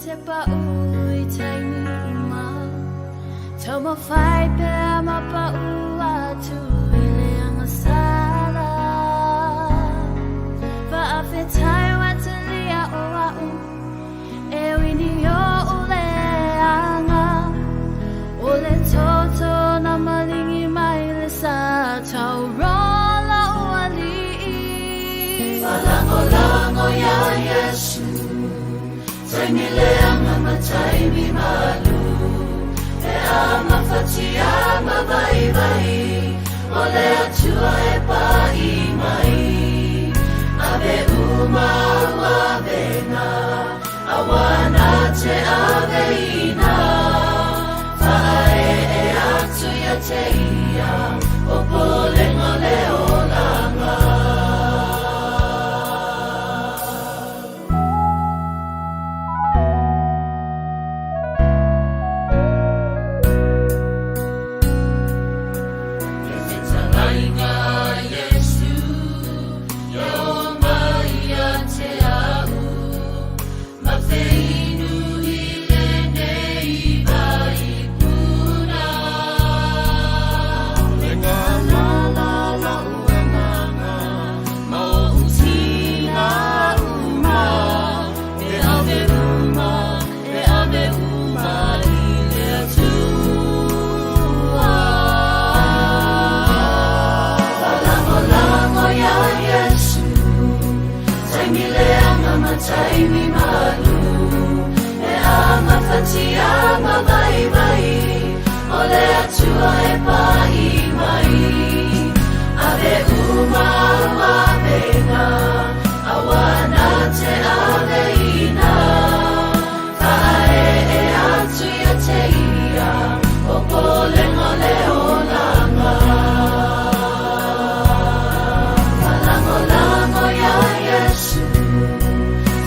te pa'u i taimi uma. Taumafai pea ma pa'u atu i le agasala. Fa'afetai ua talia o a'u e uini o'u leaga. O le toto na maligi mai le sa taurola o ali'i. Faalagolago iā Iesu, taimi leaga ma taimi malu, pe a mafatia ma vaivai, o le Atua e pa'i mai. Ave uma au avega, auā na te aveina. Fa'ae'e atu ia te ia, popolega o le olaga. Le fetalaiga a Iesu, ia oo mai ia te a'u, ma te inu i lenei vaipuna. Le galala la'u agaga ma o'u tiga uma, e ave uma, e ave uma i le Atua. Faalagolago iā Iesu, taimi leaga ma taimi malu, pe a mafatia ma vaivai, o le Atua e pa'i mai. Ave uma au avega, auā na te aveina. Fa'ae'e atu ia te ia, popolega o le olaga. Faalagolago iā Iesu,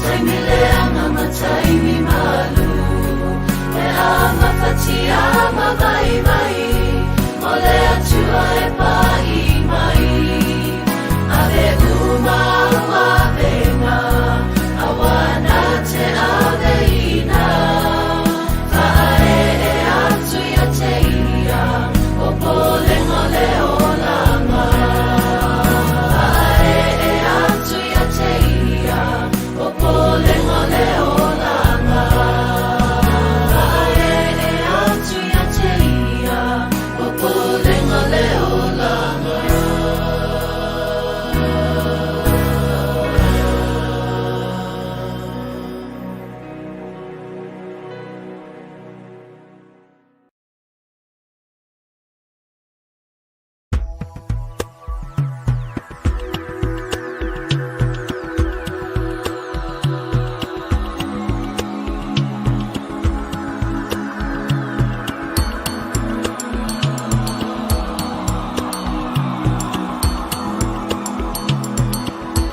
taimi leaga ma taimi malu, pe a mafatia ma vaivai, o le Atua e pa'i mai. Ave uma au avega, auā na te aveina. Fa'ae'e atu ia te ia, popolega o le olaga. Fa'ae'e atu ia te ia, popolega o le olaga. Fa'ae'e atu ia te ia, popolega o le olaga.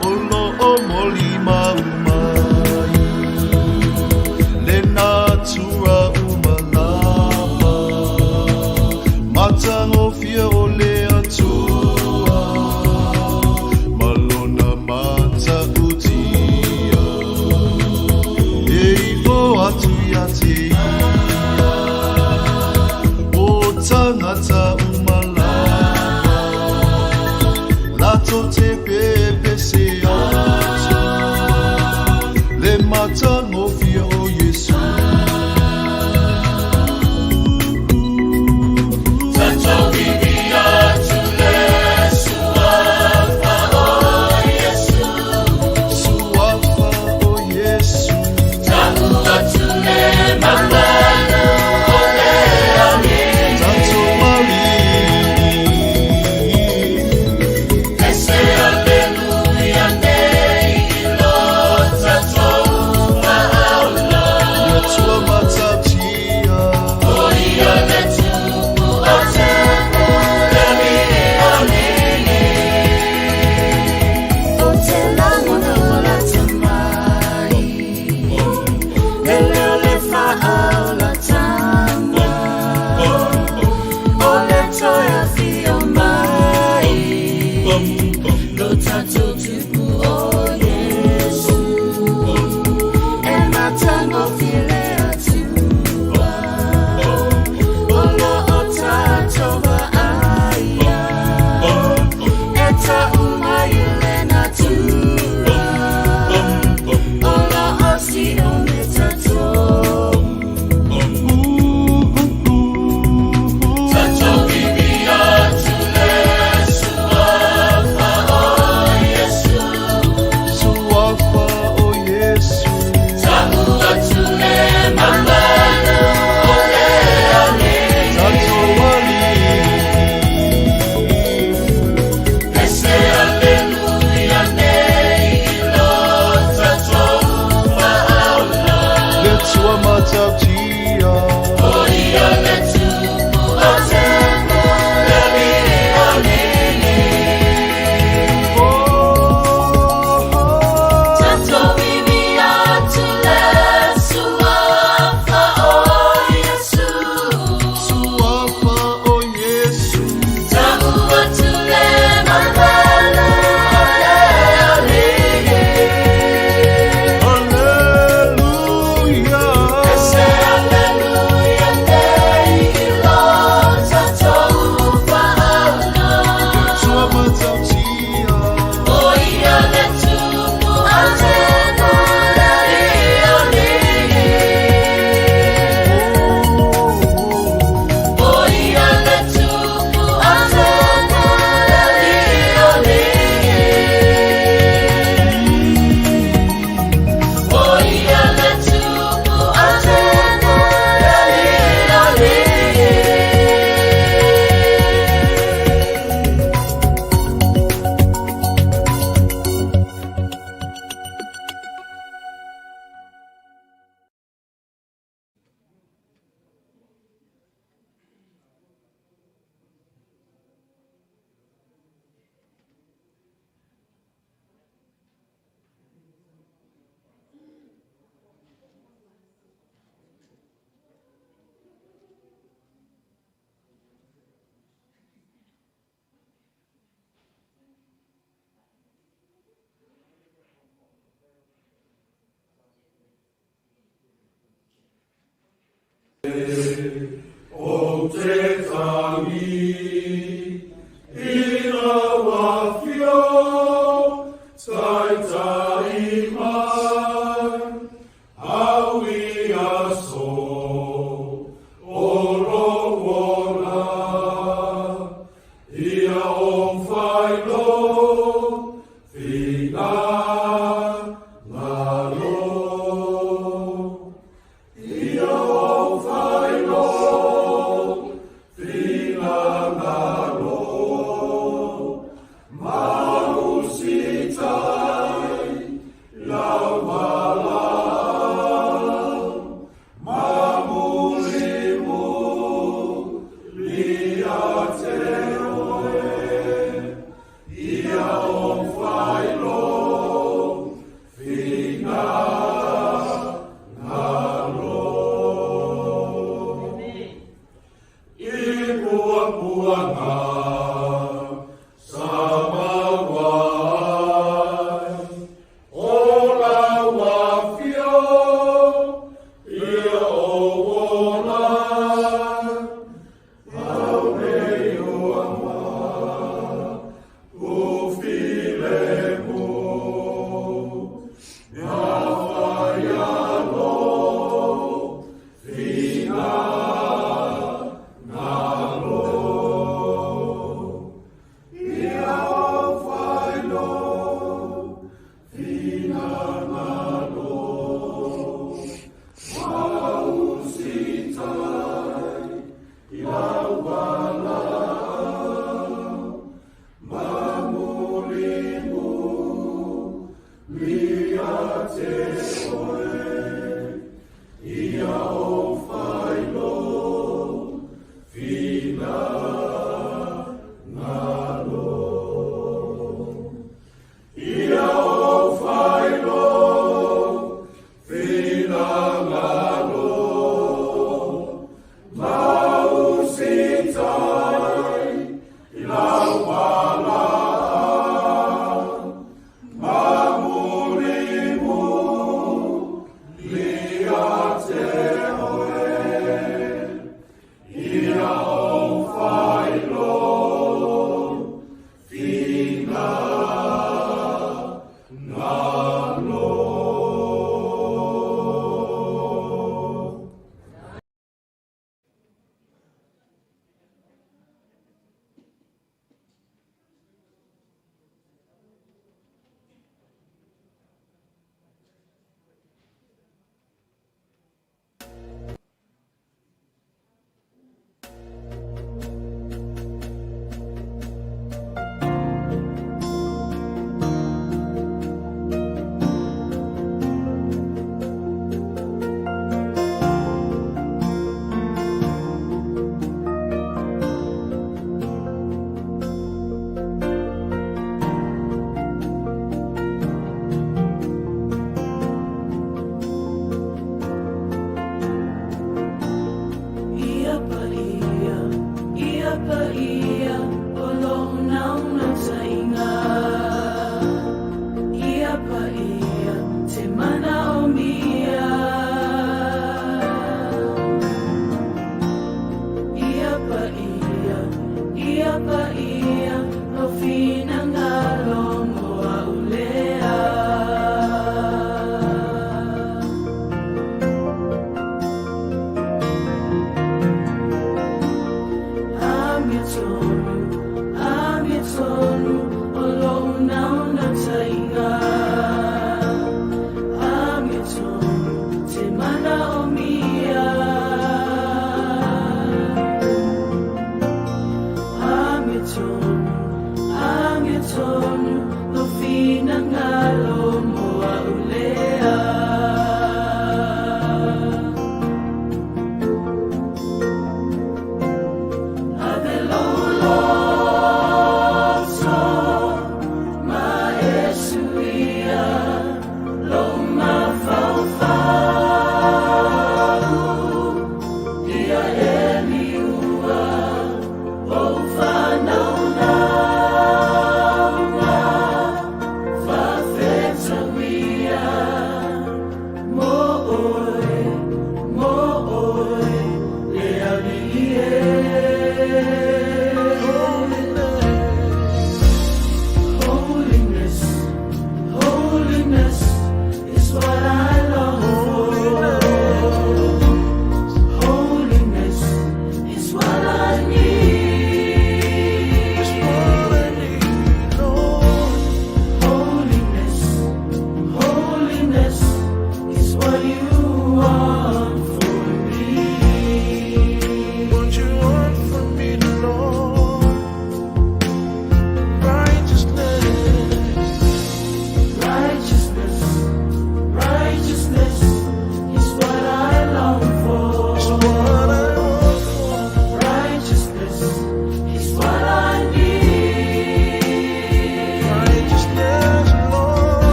O lo'o molimau mai le natura uma lava, matagofie o le Atua ma lona mata'utia e ifo atu ia te ia o tagata uma lava latou te pepese atu le matagofie o Iesu. Tatou viviia atu le Suafa o Iesu. Suafa o Iesu. Ta'u atu le mamalu o le Alii. Tatou malii. Ese aleluia nei i lo tatou Fa'aola. Le Atua matautia. O ia le Tupu o tupu, le Alii o alii. Ou te lagona o lata mai le leo le faaolataga o le toe afio mai lo tatou Tupu o Iesu e matagofie. Sua matautia. O ia le tupu o Temo le li o lele. Tato vivi atu le suafa o Iesu. Suafa o Iesu. Tahu atu le malele ale alele. Hallelujah. Ese aleluia nei ilo tatou whaana. Sua matautia. O ia le tupu a tēnā le o lele. O ia le tupu a tēnā le o lele. O ia le tupu a tēnā le o lele.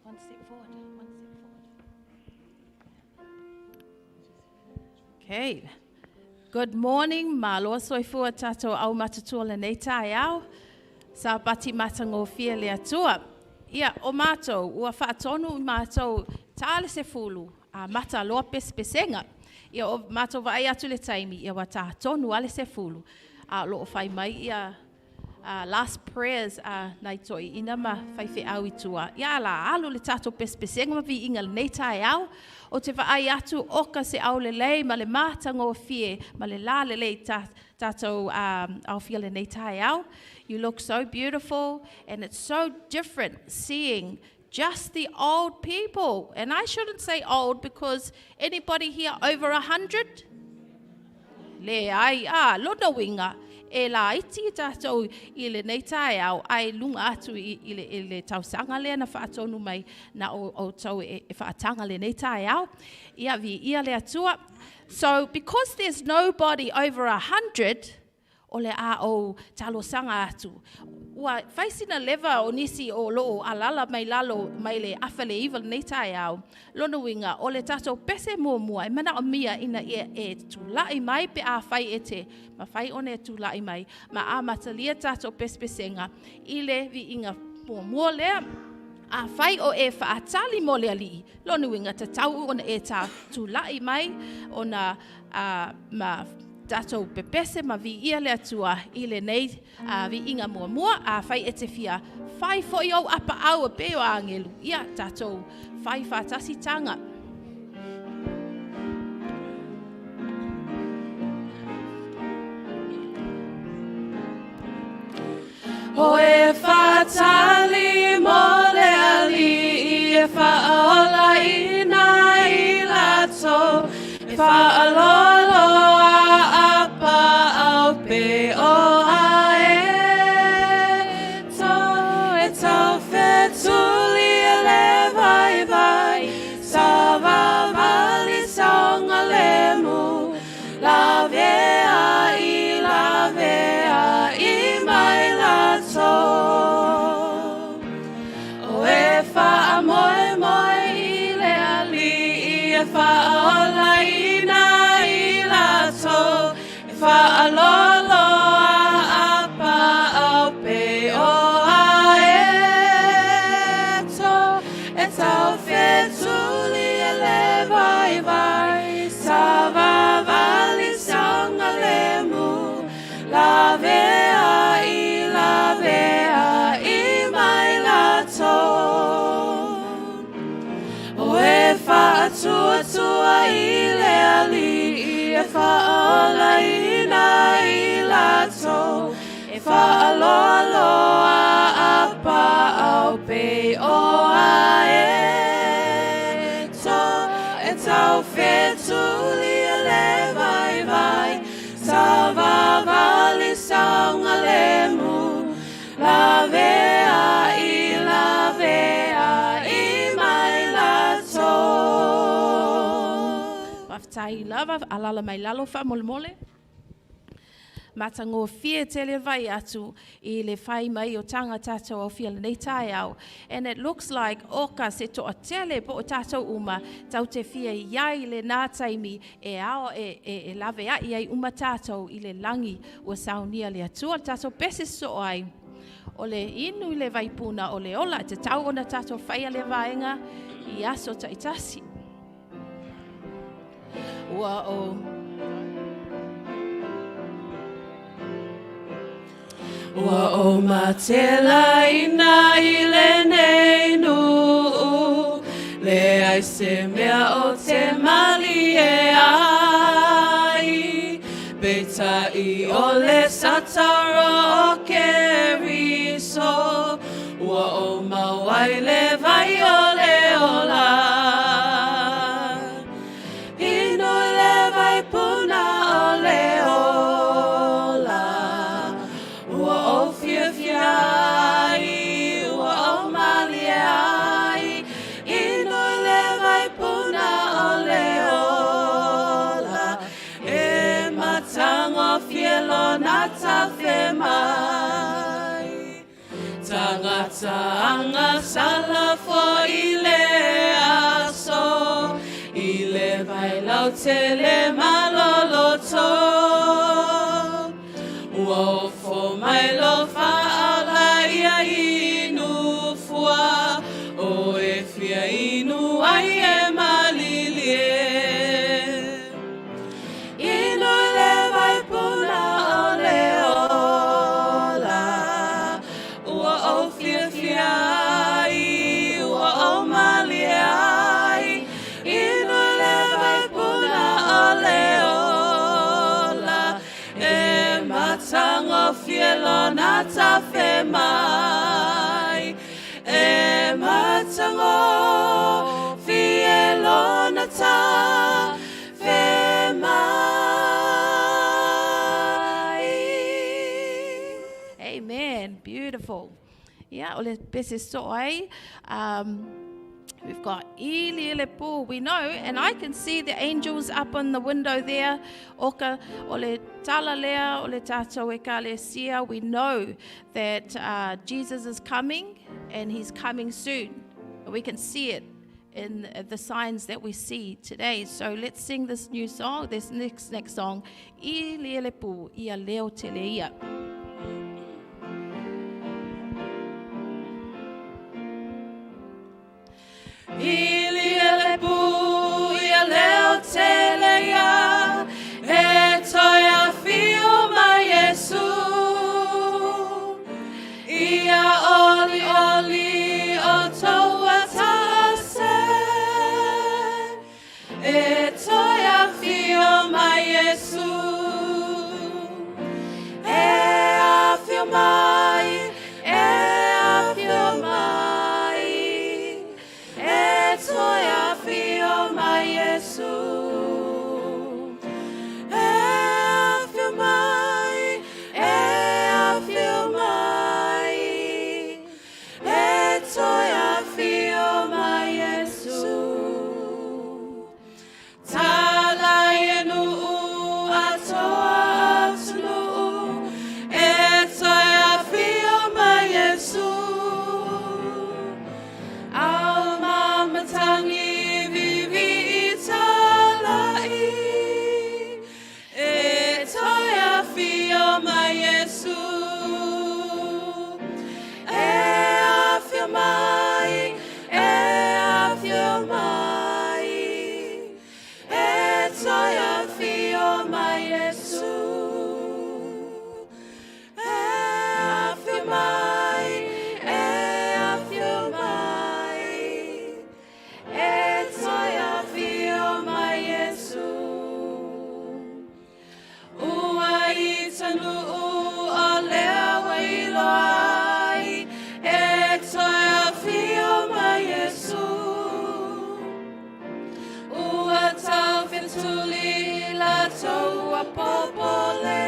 One step forward. One step forward. Okay. Good morning, malo soifua tātou au matutua lenei taeao. Sapati matagofie le Atua. Ia, o mātou, ua faatonu i mātou ta le 10, a mata loa pesepesega. Ia, o mātou vaai atu le taimi, ia ua tātonu a le 10. A o loo fai mai ia last prayers a nai toeaiina ma faifeau i tua. Ia la alu le tātou pesepesega ma viiga lenei taeao. O te vaai atu oka se aulelei ma le matagofie ma le lalelei tātou aofia lenei taeao. You look so beautiful and it's so different seeing just the old people. And I shouldn't say old because anybody here over 100? Leai, a, lona uiga, e laiti tātou i lenei taeao, ae luga atu i le tausaga lea na faatonu mai na o tau e faataga lenei taeao. Ia, viia le Atua. So, because there's nobody over 100, o le a ou talosaga atu. Ua fai sina leva o nisi o loo alala mai lalo mai le 8:30 lenei taeao. Lona uiga, o le tātou pese muamua, e manaomia ina ia e tulai mai pe afai e te mafai ona e tulai mai. Ma amatalia tātou pesepesega i le viiga muamua lea. Afai o e faatali mo le Alii, lona uiga tatau ona e ta tulai mai ona ma tātou pepese ma viia le Atua i lenei viiga muamua. Afai e te fia fai foi ou apaau e pei o agelu, ia tātou fai faatasi taga. O e whātali mo le ali e whaola i nā i lato e whaalolo a apa au pe o a e to e tau whetuli e le vai vai sa va vali saonga le mu la vea i la vea i mai lato O e wha moe moe i le ali e whaola i nā i lato e whaalolo a apa au pe o a e to e tau whetuli e le vai vai sa va vali saonga le mu la vea i la vea i mai lato O e whaatuatua i le ali e whaola i nā i lato e whaaloalo a apa au pe o a e to e tau whetuli e le vai vai sa va vali saonga le mu la vea i la vea i mai lato. Faafetai lava, alala mai lalo faamolemole. Matagofie tele vaai atu i le fai mai o taga tātou aofia lenei taeao. And it looks like oka se toatele po o tātou uma tau te fia iai le nā taimi e ao e lave ai ai uma tātou i le lagi ua saunia le Atua le tātou pese soo ai. O le inu i le vaipuna o le ola, e tatau ona tātou whaia le vaenga i aso taitasi. Ua o Ua o matela ina i lenei nuu Le ai se mea o te mali e ai Peitai o le satara o Keriso Ua o mauai le vai o le ola Inu le vai puna o le ola Ua o fiafia ai, ua o malie ai Inu le vai puna o le ola E matagofie lona tafe mai. Tagata agasala foi le aso i le vailautele maloloto. Ua ofo mai lo faaola ia inu fua, o e fia inu ai e malilie. Inu i le vaipuna o le ola, ua ou fiafia ai, ua ou malie ai. Inu i le vaipuna o le ola, e matagofie lona tafe mai. E matagofie lona tafe mai. Amen. Beautiful. Yeah, o le pese so ai. We've got Ili ele pu, we know, and I can see the angels up on the window there. Oka, o le tala lea, o le tātou ekalesia. We know that Jesus is coming, and he's coming soon. We can see it in the signs that we see today. So let's sing this new song, this next song, Ili ele pu, ia leo tele ia. Ili ele pu, ia leo tele ia, e toe afio mai Iesu. Ia oli oli o toua tase, e toe afio mai Iesu. E afio mai, e afio mai, e toe afio mai Iesu. E afio mai, e afio mai, e toe afio mai Iesu. Tala e nuu atoa atunuu, e toe afio mai Iesu. Ao mamatangi vivi i talai, e toe afio mai Iesu. E afio mai, e afio mai, e toe afio mai Iesu. E afio mai, e afio mai, e toe afio mai Iesu. Ua itanuu o lea ua iloa ai, e toe afio mai Iesu. Ua taufetuli latou ua popole,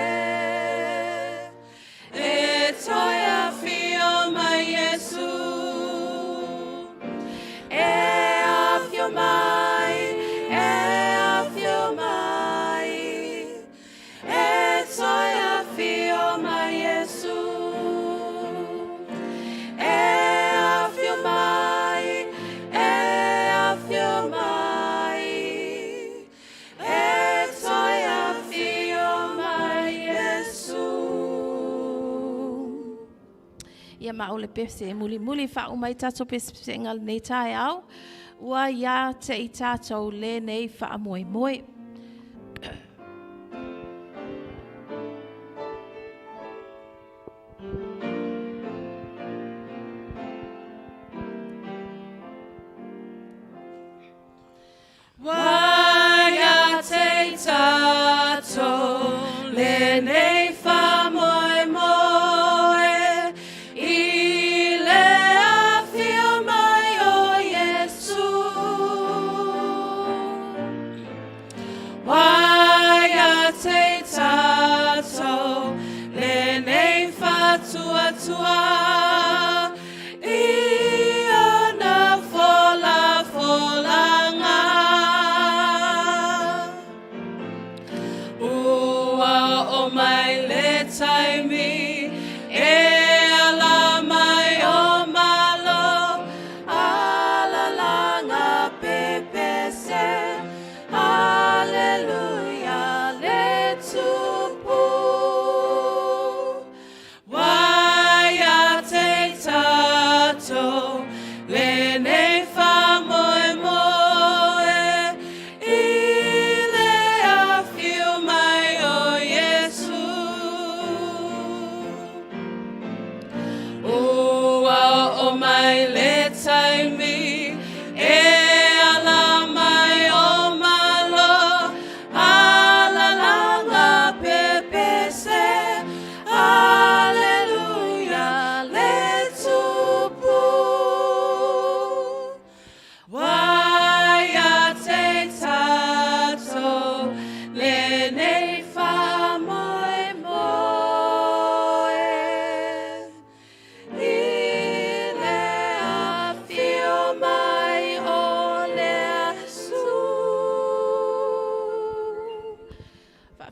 e toe afio mai Iesu. E afio mai, e afio mai, e toe afio mai Iesu. E afio mai, e afio mai, e toe afio mai Iesu. Ia ma o le pese e muli muli wha umai tātou pese nei taeao. Ua ia te i tātou le nei wha moe moe. Waia te tātou le nei wha moe moe, i le afio mai o Iesu. Waia te tātou le nei whatuatua, i ana fola folanga. Ua o mai le taimi, e ala mai o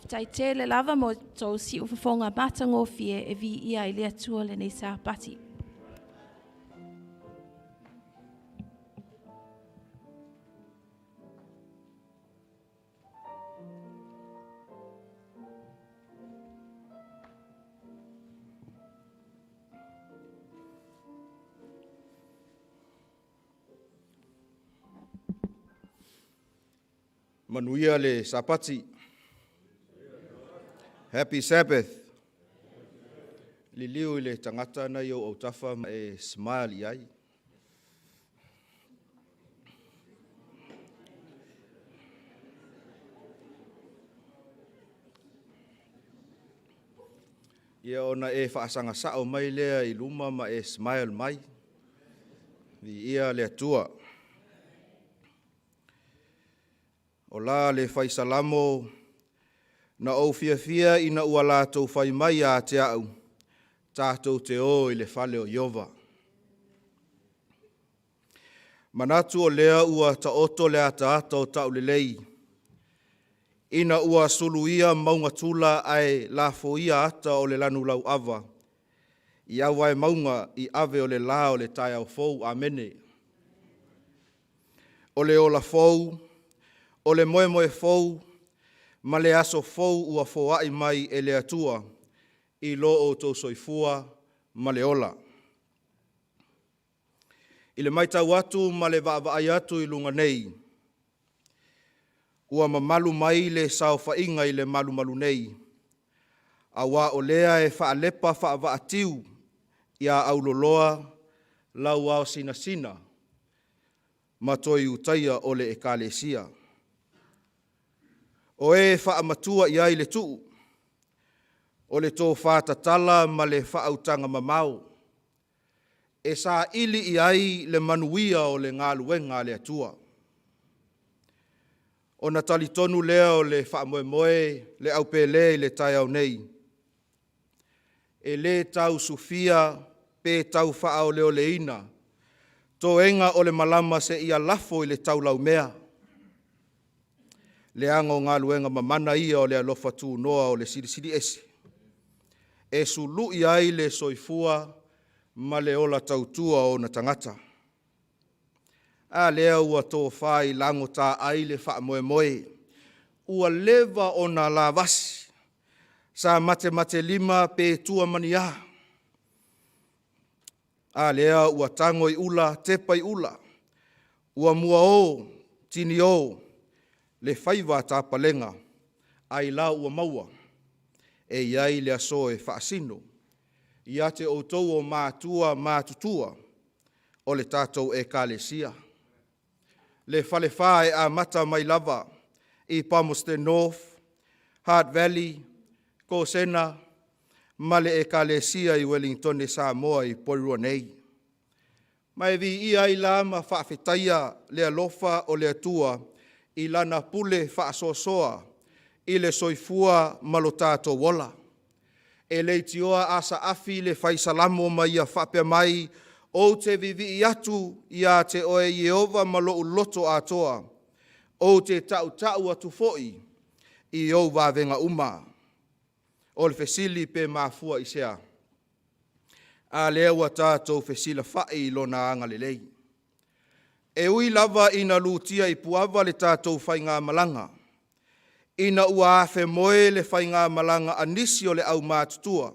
Faafetai tele lava mo tou siufofoga matagofie e viia ai le Atua lenei Sapati. Manuia le Sapati. Happy Sabbath. Liliu i le tagata na i ou autafa ma e smile i ai. Ia ona e faasaga sao mai lea i luma ma e smile mai. Viia le Atua. O la le fai Salamo, na ou fiafia ina ua latou fai mai ia te au, tatou te o i le fale o Ieova. Manatu o lea ua taoto le ataata o taulelei, ina ua suluia mauga tula ae lafoia ata o le lanu lauava, i auae mauga i ave o le la o le taeao fou. Amene. O le ola fou, o le moemoe fou, ma le aso fou ua foai mai e le Atua i lo outou soifua ma le ola. I le matau atu ma le vaavaai atu i luga nei, ua mamalu mai le saofaiga i le malumalu nei, aua o lea e faalepa faavaatiu ia auloloa lau ao sinasina ma toe utaia o le Ekalesia. O e faamatua i ai le tuu, o le tofa tatala ma le faautaga mamao, e saili i ai le manuia o le galuega a le Atua. Ona talitonu lea o le faamoemoe le aupele i le taeao nei, e le tau sufia pe tau faaoleoleina toega o le malama seia lafo i le taulaumea, leaga o galuega mamana ia o le alofa tunoa o le Silisili Ese, e sului ai le soifua ma le ola tautua o ona tagata. A lea ua tofa i lago taai le faamoemoe, ua leva ona lavasi, sa matematelima pe tua ma ni a, a lea ua tago i ula tepa i ula, ua muao tinio le faiva a tapalega, ailao ua maua, e i ai le aso e faasino ia te outou o matua matutua o le tatou Ekalesia. Le falefa e amata mai lava i Palmerston North, Hart Valley, Kosena ma le Ekalesia i Ueligitone Samoa i Porirua nei. Ma e viia ai la ma faafetaia le alofa o le Atua i Lana pule faasoasoa i le soifua ma lo tatou ola. E leitioa a saafi le fai Salamo ma ia faapea mai, Ou te vivii atu ia te oe Ieova ma lou loto atoa, ou te tautau atu foi i ou vavega uma. O le fesili pe mafua i se a? A lea ua tatou fesilafai i Lona agalelei. E ui lava ina lutia i puava le tatou faigamalaga, ina ua afemoe le faigamalaga a nisi o le aumatutua,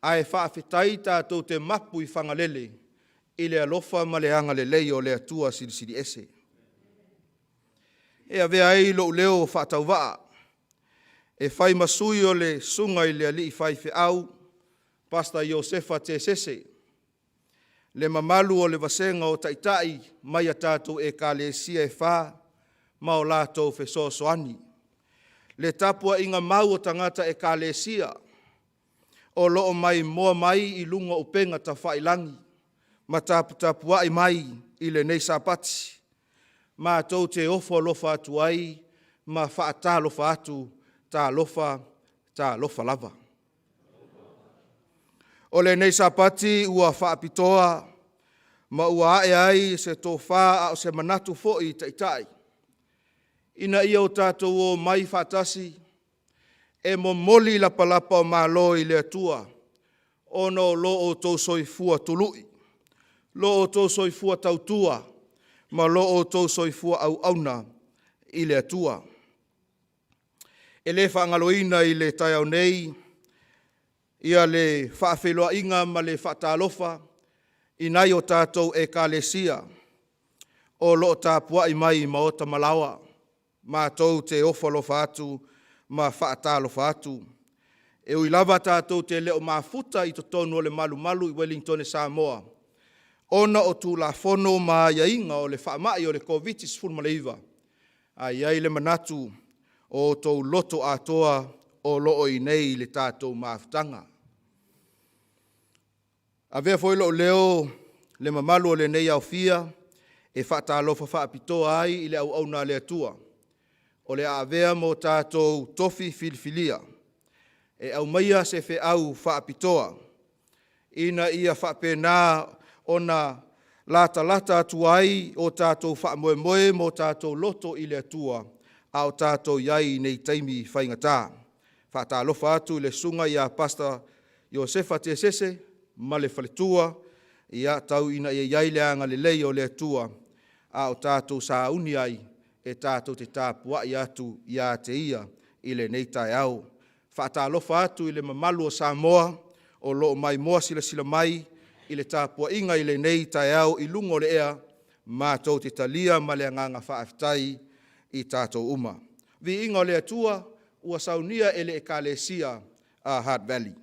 ae faafetai tatou te mapu i Fagalele i le alofa ma le agalelei o le Atua Silisili Ese. E avea ai lou leo faatauvaa e fai ma sui o le susuga i le alii faifeau, Pastor Iosefa Tesese, le mamalu o le vasega o Taitai mai a tatou Ekalesia e fa ma o latou fesoasoani, le tapuaiga mau a tagata Ekalesia o lo o maimoa mai i luga o upega tafailagi ma taputapuai mai i lenei Sapati, matou te ofo alofa atu ai ma faatalofa atu, talofa, talofa lava. O lenei Sapati ua faapitoa ma ua ae ai se tofa a o se manatu foi taitai, ina ia o tatou omai faatasi. E momoli lapalapa o malo i le Atua ona o lo outou soifua tului, lo outou soifua tautua ma lo outou soifua auauna i le Atua. E le faagaloina i le taeao nei le faafeiloaiga ma le faatalofa i nai o tatou Ekalesia o lo o tapuai mai i maota ma laoa. Matou te ofo alofa atu ma faatalofa atu. E ui lava tatou te le o mafuta i totonu o le malumalu i Uelintone, Samoa, ona o Tulafono ma aiaiga o le faamai o le Koviti-19, ae i ai le manatu, o outou loto atoa o lo o i inei i le tatou mafutaga. Avea foi lou leo le mamalu o lenei aofia e faatalofa faapitoa ai i le auauna a le Atua o le a avea ma o tatou tofi filifilia e aumaia se feau faapitoa ina ia faapena ona latalata atu ai o tatou faamoemoe ma o tatou loto i le Atua a o tatou i ai i nei taimi faigata. E faatalofa atu i le Susuga ia Pastor Iosefa Tesese ma le faletua, ia tau ina ia i ai le agalelei o le Atua a o tatou sauni ai e tatou te tapuai atu ia te Ia i lenei taeao. E faatalofa atu i le mamalu o Samoa o lo o maimoa silasila mai i le tapuaiga i lenei taeao i luga o le ea, matou te talia ma le agaga faafetai i tatou uma. Viiga o le Atua ua saunia e le Ekalesia a Hard Valley.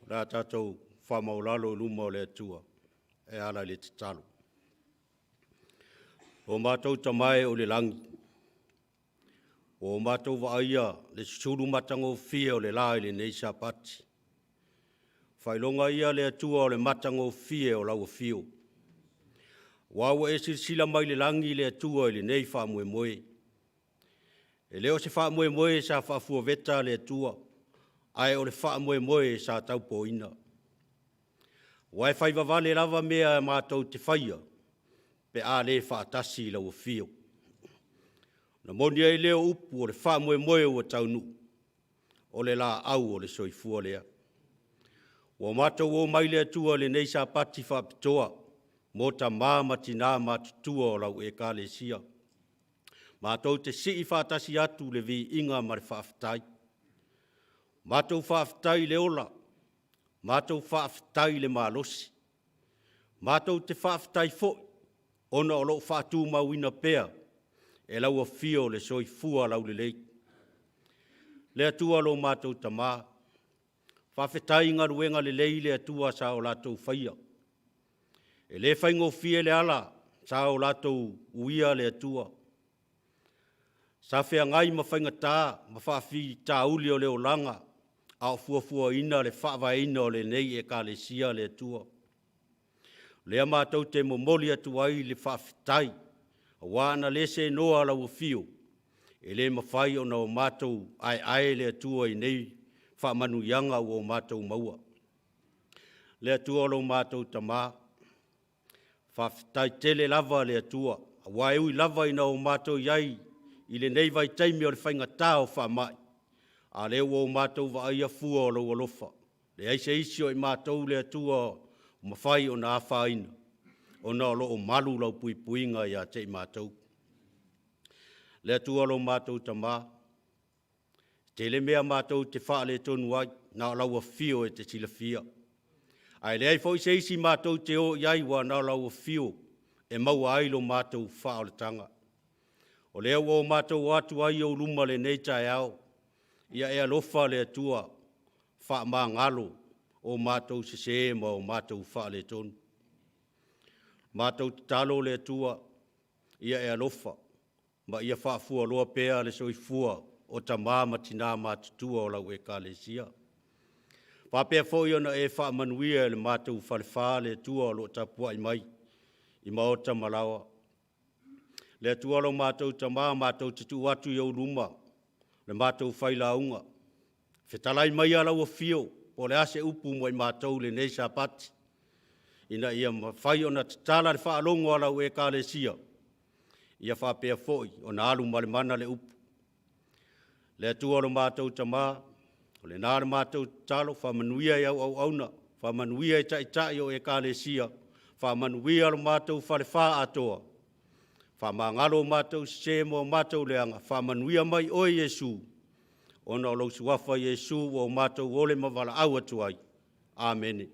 O le a tatou faamaualalo i luma o le Atua e ala i le tatalo. O matou Tama e o i le lagi, ua o matou vaaia le susulu matagofie o le la i lenei Sapati. Faailoga ia le Atua o le matagofie o lau afio. Aua ua e silasila mai le lagi le Atua i lenei faamoemoe. E le o se faamoemoe sa faafuaveta le Atua, ae o le faamoemoe sa taupoina. Aua e faivavale lava mea matou te faia, pe a le faatasi i lau afio. Ona moni ai lea o upu o le faamoemoe ua taunuu, o le laau o le soifua lea. Ua matou omai le Atua i lenei Sapati faapitoa mo tama ma tina matutua o lau Ekalesia. Matou te sii faatasi atu le viiga ma le faafetai. Matou faafetai i le ola, matou faafetai i le malosi. Matou te faafetai foi ona o lo o faatumauina pea e lau afio le soifua laulelei. Le Atua lo matou Tama, faafetai i galuega lelei le Atua sa o latou faia. E le faigofie le ala sa o latou uia le Atua. Sa feagai ma faigata ma faafitauli o le olaga a o fuafuaina le faavaeina o lenei Ekalesia le Atua. O lea matou te momoli atu ai le faafetai, aua ana le senoa lau afio, e le mafai ona o matou aeae le Atua i nei faamanuiaga ua o matou maua. Le Atua o lo matou Tama, faafetai tele lava le Atua, aua e ui lava ina o matou i ai i lenei vaitaimi o le faigata o faamai, a o lea ua o matou vaaia fua o lou alofa. Leai se isi o i matou le Atua o mafai ona afaina, ona o lo o malu lau puipuiga ia te i matou. Le Atua lo matou Tama, e tele mea matou te faaletonu ai, na o lau afio e te silafia. Ae leai foi se isi matou te o i ai, ua na o lau afio e maua ai lo matou faaolataga. O lea ua o matou o atu ai i ou luma lenei taeao, ia e alofa le Atua, faamagalo o matou sese ma o matou faaletonu. Matou tatalo le Atua, ia e alofa ma ia faafualoa pea le soifua o tama ma tina matutua o lau Ekalesia. Faapea foi ona e faamanuia i le matou falefa le Atua o lo o tapuai mai i maota ma laoa. Le Atua lo matou Tama, matou te tuu atu i ou luma le matou failauga. Fetalai maia lau afio po o le a se upu mo i matou i lenei Sapati, ina ia mafai ona tatala le faalogo a lau Ekalesia, ia faapea foi ona alu ma le mana le upu. Le Atua lo matou Tama, o lena le matou tatalo, faamanuia i au auauna, faamanuia i taitai o Ekalesia, faamanuia lo matou falefa atoa, faamagalo o matou sese ma o matou leaga, faamanuia mai oe Iesu, ona o lou suafa Iesu ua o matou ole ma valaau atu ai. Amene.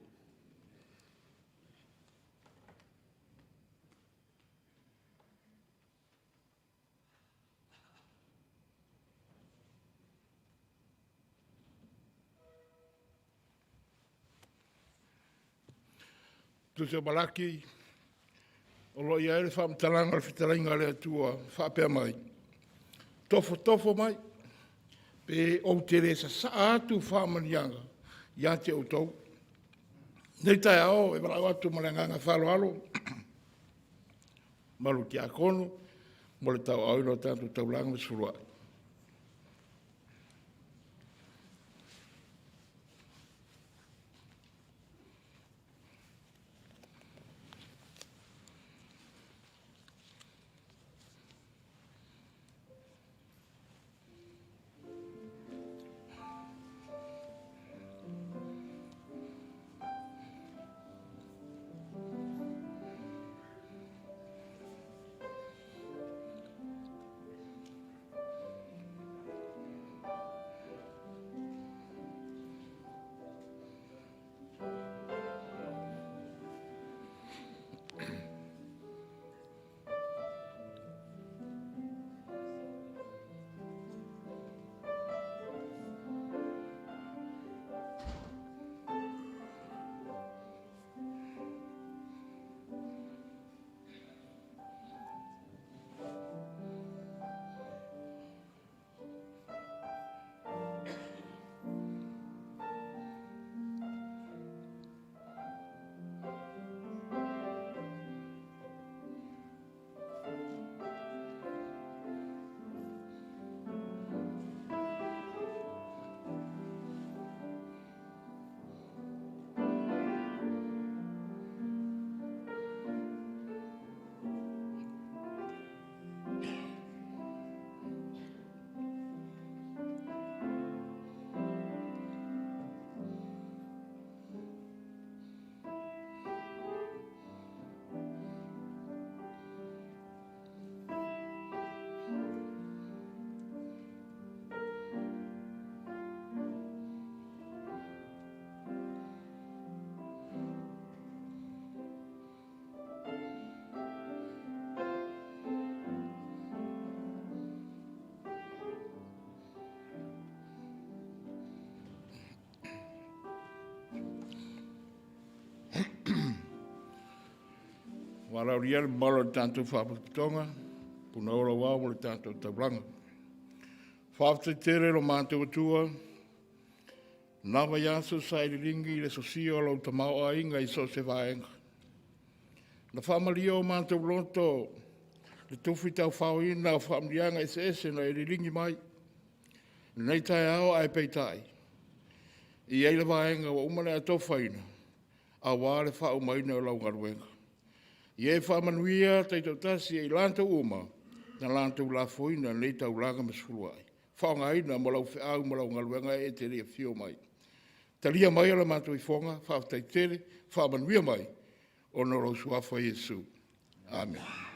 Tusi o Malaki, o lo o i ai le faamatalaga o le fetalaiga a le Atua faapea mai, Tofotofo mai, pe ou te le sasaa atu faamanuiaga ia te outou. Nei taeao e valaau atu ma le agaga faaaloalo malu tiakono mo le tauaaoina o tatou taulaga ma sefuluai. Valaaulia le mamalu o le tatou Faalapotopotoga, Punaoa Lauao ma le tatou taulaga. Faafetai tele lo matou Atua, na vaiaso sa e liligi i le sosia o lou tamaoaiga i so o se vaega. Na faamalie o matou loto le tufi taufaoina o faamanuiaga eseese na e liligi mai. I lenei taeao ae peitai, e i ai le vaega ua uma ona e atofaina aua le faaumaina o lau galuega. Ia e faamanuia taitoatasi ia i latou uma na latou lafoina lenei taulaga ma sefuluai, faaaogaina mo lau feau ma lau galuega e te le i afio mai. Talia maia la matou ifoga, faafetai tele, faamanuia mai, ona o lou Suafa Iesu. Amene.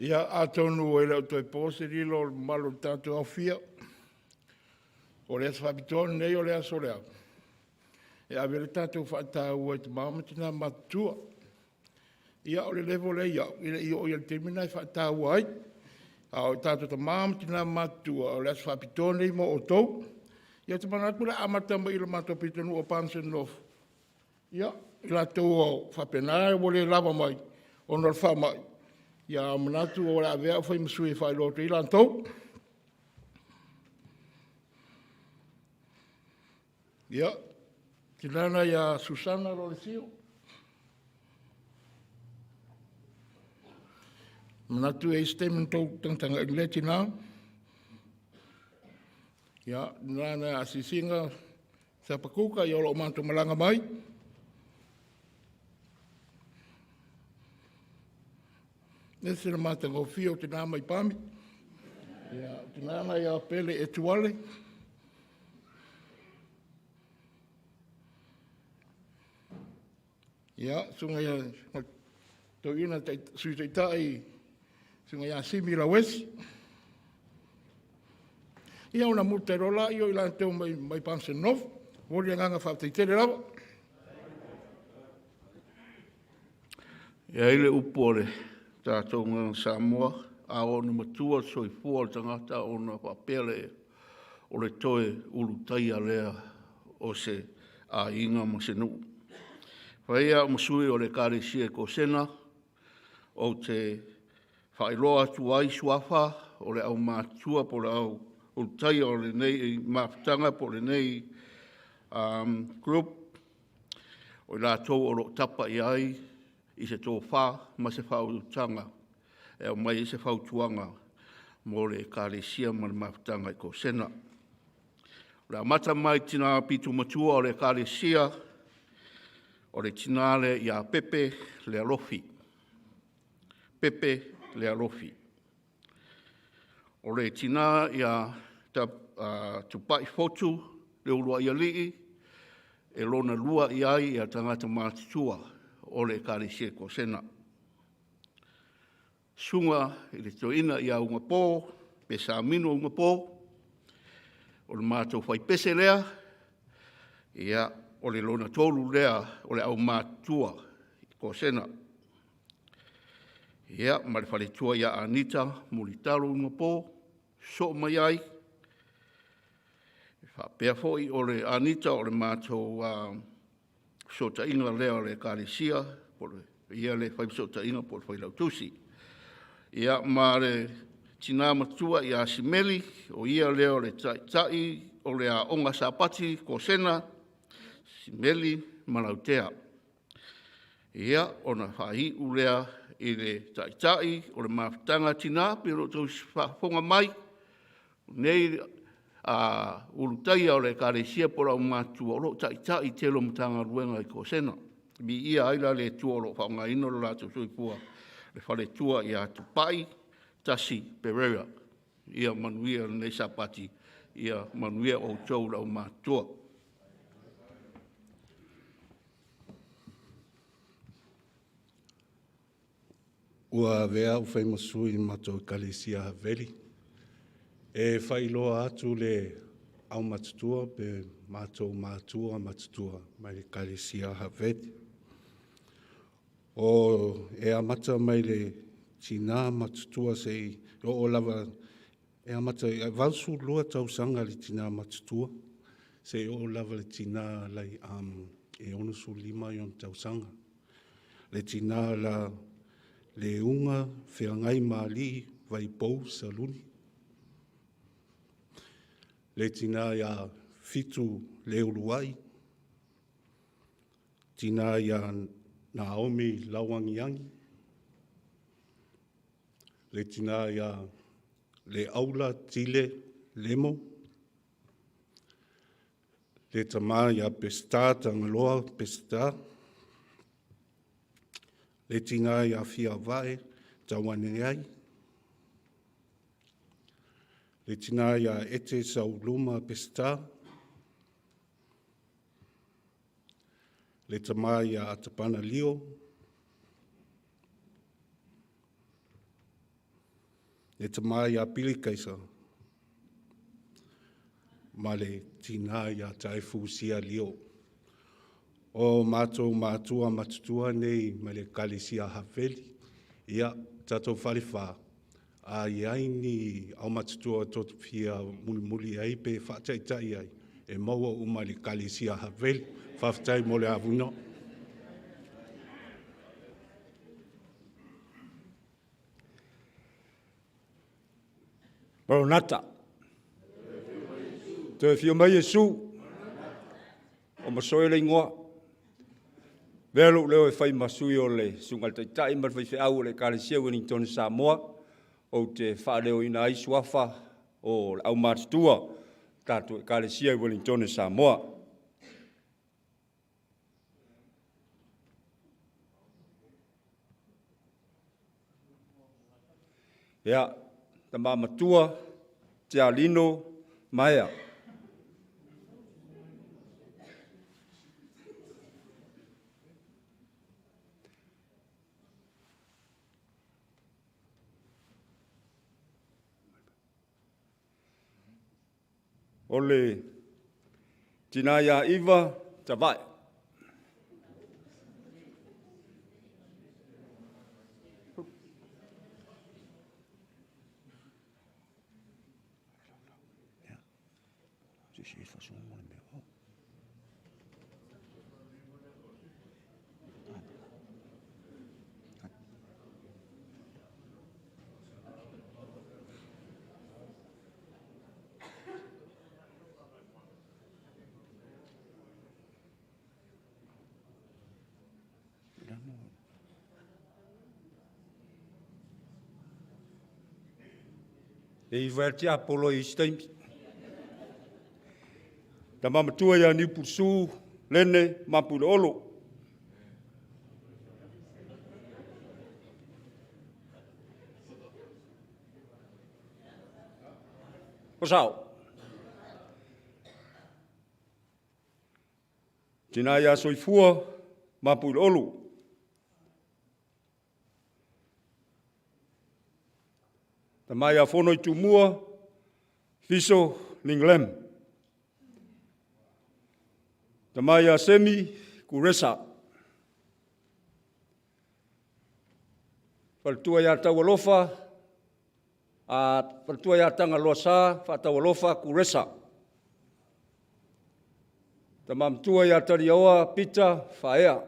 Ia, atonu e le o toe po se lilo o le mamalu o le tatou aofia, o le aso faapitoa lenei o le aso lea e ave ai le tatou faataua i tama ma tina matutua. Ia, o le level lea e i au, e le i oo i ai i le taimi lena e faataua ai. A o tatou tama ma tina matutua, o le aso faapitoa lenei mo outou. Ia ou te manatu o le a amata mai i le matou pitonuu o Palmerston North, ia, i latou o faapena ua le lava mai ona o le faamai, ae manatu o le a avea au e fai ma sui e faailoa atu ai latou. Ia, le tina lena ia Susana Lolesio. E manatu e i ai se taimi ona outou tagatagai i lea tina. Ia, le tina lena ia Asiasiga Chapakula, o lo o matou malaga mai. E ese le matagofie o tina mai Palmi. Ia, le tina lena ia Pele Etuale. Ia, susuga i le Toeaina Sui Taitai, susuga ia Simi Lauesi. Ia ona muta ai loa lea o i latou mai Palmerston North. E momoli le agaga faafetai tele lava. E i ai le upu a le tatou agaga Samoa, a oo ina matua le soifua o le tagata ona faapea lea, o le toe ulutaia lea o se aiga ma se nuu. E fai ai au ma sui o le Ekalesia i Kosena, ou te faailoa atu ai suafa o le aumatutua po o le au ulutaia o lenei mafutaga po o lenei group, o i latou o lo o tapa i ai se tofa ma se faautaga e aumai ai se fautuaga mo le Ekalesia ma le mafutaga i Kosena. O le amata mai i le tina aupito matua o le Ekalesia, o le tina lea ia Pepe Lealofi. Pepe Lealofi. O le tina ia Tupai Fotu Leuluaialii, e lona lua i ai tagata matutua o le Ekalesia i Kosena. Susuga i le Toeaina ia Ugapo Pesamino Ugapo, o le matou faipese lea, ia, o le lona tolu lea o le aumatutua i Kosena. Ia, ma le faletua ia Anita Mulitalo Ugapo, sosoo mai ai. E faapea foi o le Anita o le matou fesootaiga lea o le Ekalesia, o ia lea e fai fesootaiga po o le failautusi. Ia, ma le tina matua ia Simeli, o ia lea o le taitai o le Aoga Sapati i Kosena, Simeli Malautea. Ia, ona faaiu lea i le taitai o le mafutaga a tina e pei ona outou faafofoga mai, o nei Ulutaia o le Ekalesia po o le aumatutua o lo o taitai i le tele o Matagaluega i Kosena. Viia ai la le Atua o lo o faaaogaina lo latou soifua, le faletua ia Tupai Tasi Perera. Ia manuia lenei Sapati, ia manuia outou le aumatutua. Ua avea au fai ma sui i le matou Ekalesia Haveli e faailoa atu le aumatutua pe matou matua matutua mai le Ekalesia Haveli. O e amata mai le tina matutua seia oo lava e amata i le 82 tausaga le tina matutua seia oo lava i le tina e 65 ona tausaga. Le tina ia Leuga Feagaimalii Vaipou Saluni. Le tina ia Fitu Leuluai, tina ia Naomi Lauagiagi, le tina ia Leaula Tile Lemo, le tama ia Peseta Tagaloa Peseta, le tina ia Fiavae Tauaneai, le tina ia Ete Sauluma Peseta, le tama ia Atapana Lio. Le tamā iā Pili Kaisa ma le tinā iā Taefu Sia Lio. O matou matua matutua nei mai le Ekalesia Haveli, ia, tatou falefa, a i ai ni aumatutua tou te fia mulimuli ai pe faataitai ai, e maua uma i le Ekalesia Haveli. Faafetai mo le avanoa. Maranata. Toe afio mai Iesu. O Masoe le igoa. Avea lou leo e fai ma sui o le Susuga i le Taitai ma le Faifeau o le Ekalesia Wellington Samoa, ou te faaleoina ai suafa o le aumatutua o le tatou Ekalesia i Wellington Samoa. Ia, tama matua, Tialino Maea. O le tinā iā Iva Tavae. E iva e tiapolo i isi taimi. Tama matua ia Niupusu, Lene, Mapuleolo. O sao. Tina ia soifua, Mapuleolo. Tama ia Fono i Tumua, Fiso Linglem. Tama ia Semi Kuresa. Faletua ia Taualofa, a faletua ia Tagaloa Sa, Faataualofa Kuresa. Tama matua ia Taliaoa Pita Faea.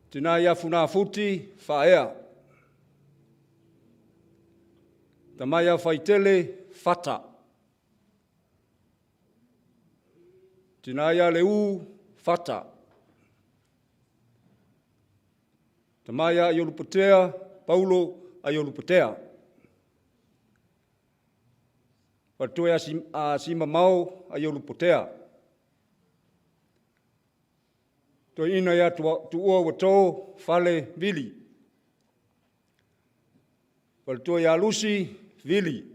Tina ia Funafuti Faea. Tama ia Faitele Fata. Tina ia Leu Fata. Tama ia Aiolupotea Paulo Aiolupotea. Faletua ia Simamao Aiolupotea. Toeaina ia Tuua ua to fale Vili. Faletua ia Lusi Vili.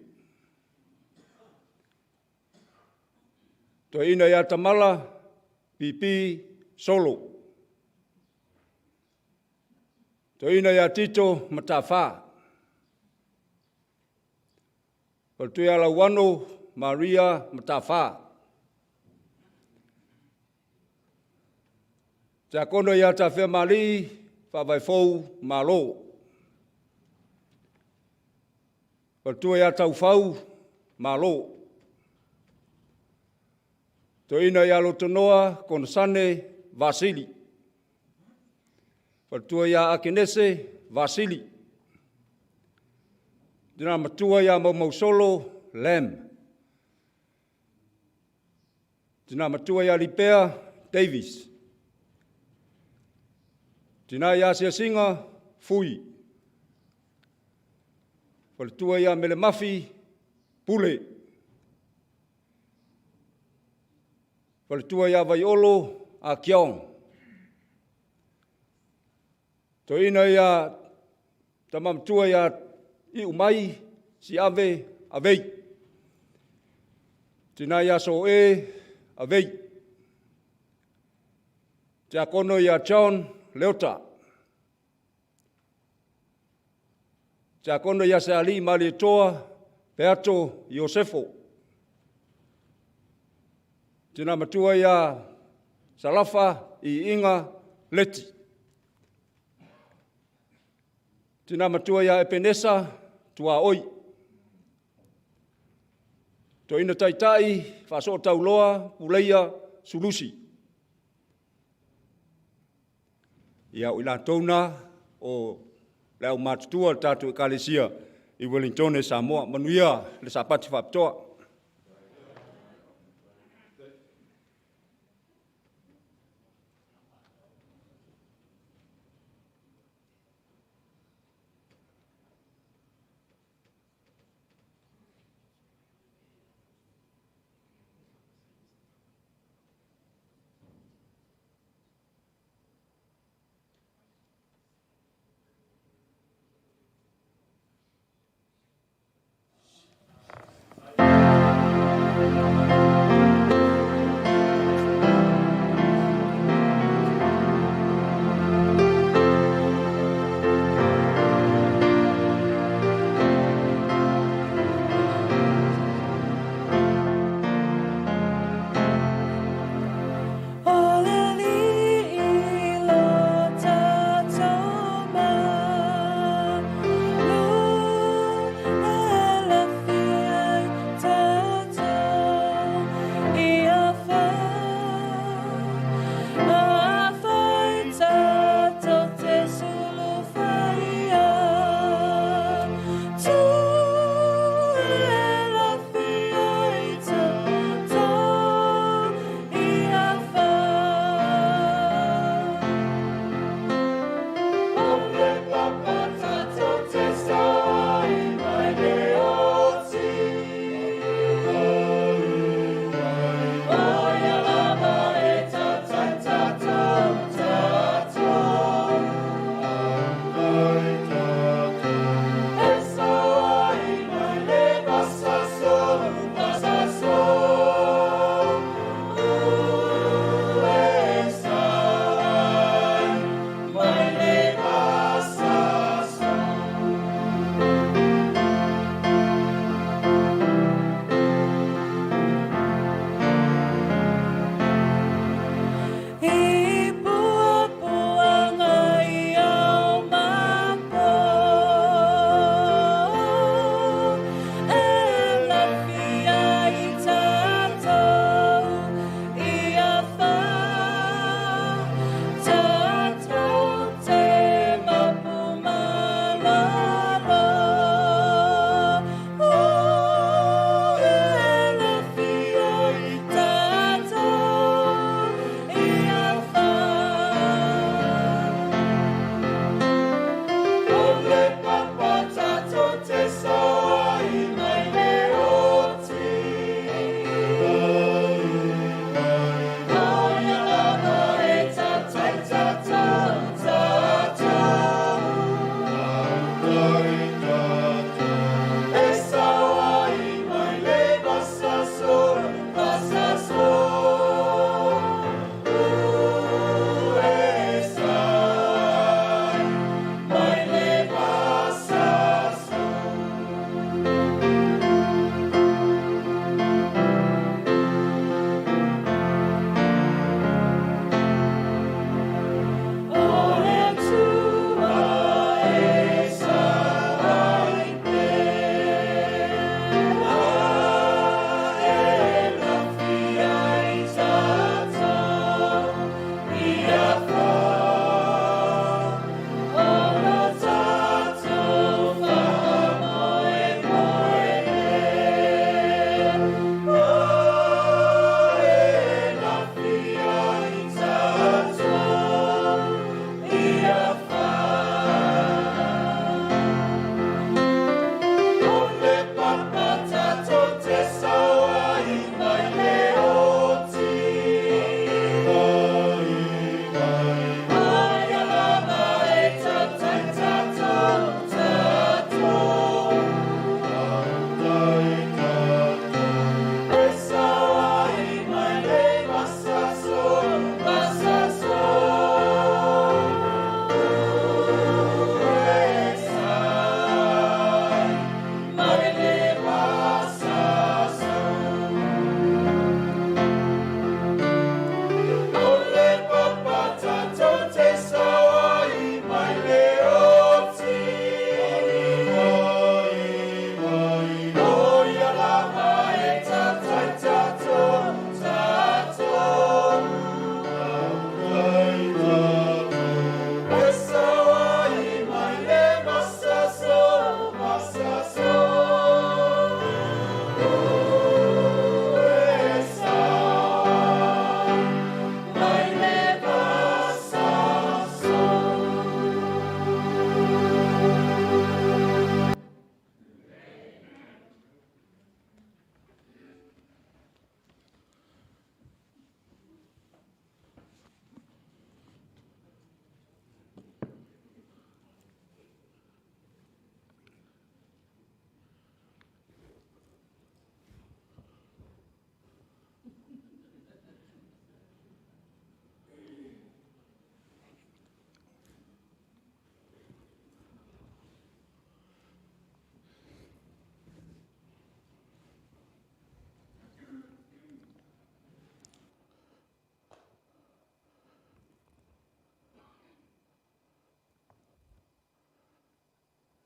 Toeaina ia Tamala Pipi Solo. Toeaina ia Tito Matafā. Faletua ia Lauano Maria Matafā. Tiakono ia Tafeamalii Faavaefou Malo. Faletua ia Taufau Malo. Toeaina ia Lotonoa Konosane Vasili. Faletua ia Akenese Vasili. Tina matua ia Maumausolo Lam. Tina matua ia Lipea Davies. Tina ia Asiasiga Fui. Faletua ia Melemafi Pule. Faletua ia Vaiolo Akiong. Toeaina ia tama matua ia Iumai Siave Avei. Tina ia Soe Avei. Tiakono ia John Leota. Tiakono ia Sealii Malietoa Peato Iosefo. Tina matua ia Salafa Iiga Leti. Tina matua ia Epenesa Tuaoi. Toeaina Taitai Faasootauloa Puleia Sulusi. Ia, o i latou na o le aumatutua o le tatou Ekalesia i Wellingtone, Samoa. Manuia le Sapati faapitoa.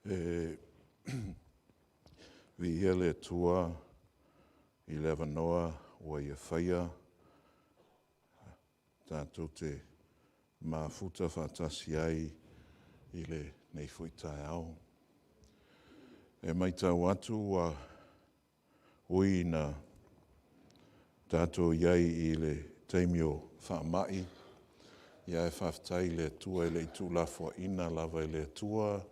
E viia le Atua i le avanoa ua ia faia tatou te mafuta faatasi ai i lenei foi taeao. E matau atu ua ui ina tatou i ai i le taimi o faamai, ia ae faafetai i le Atua e le i tuulafoaina lava e le Atua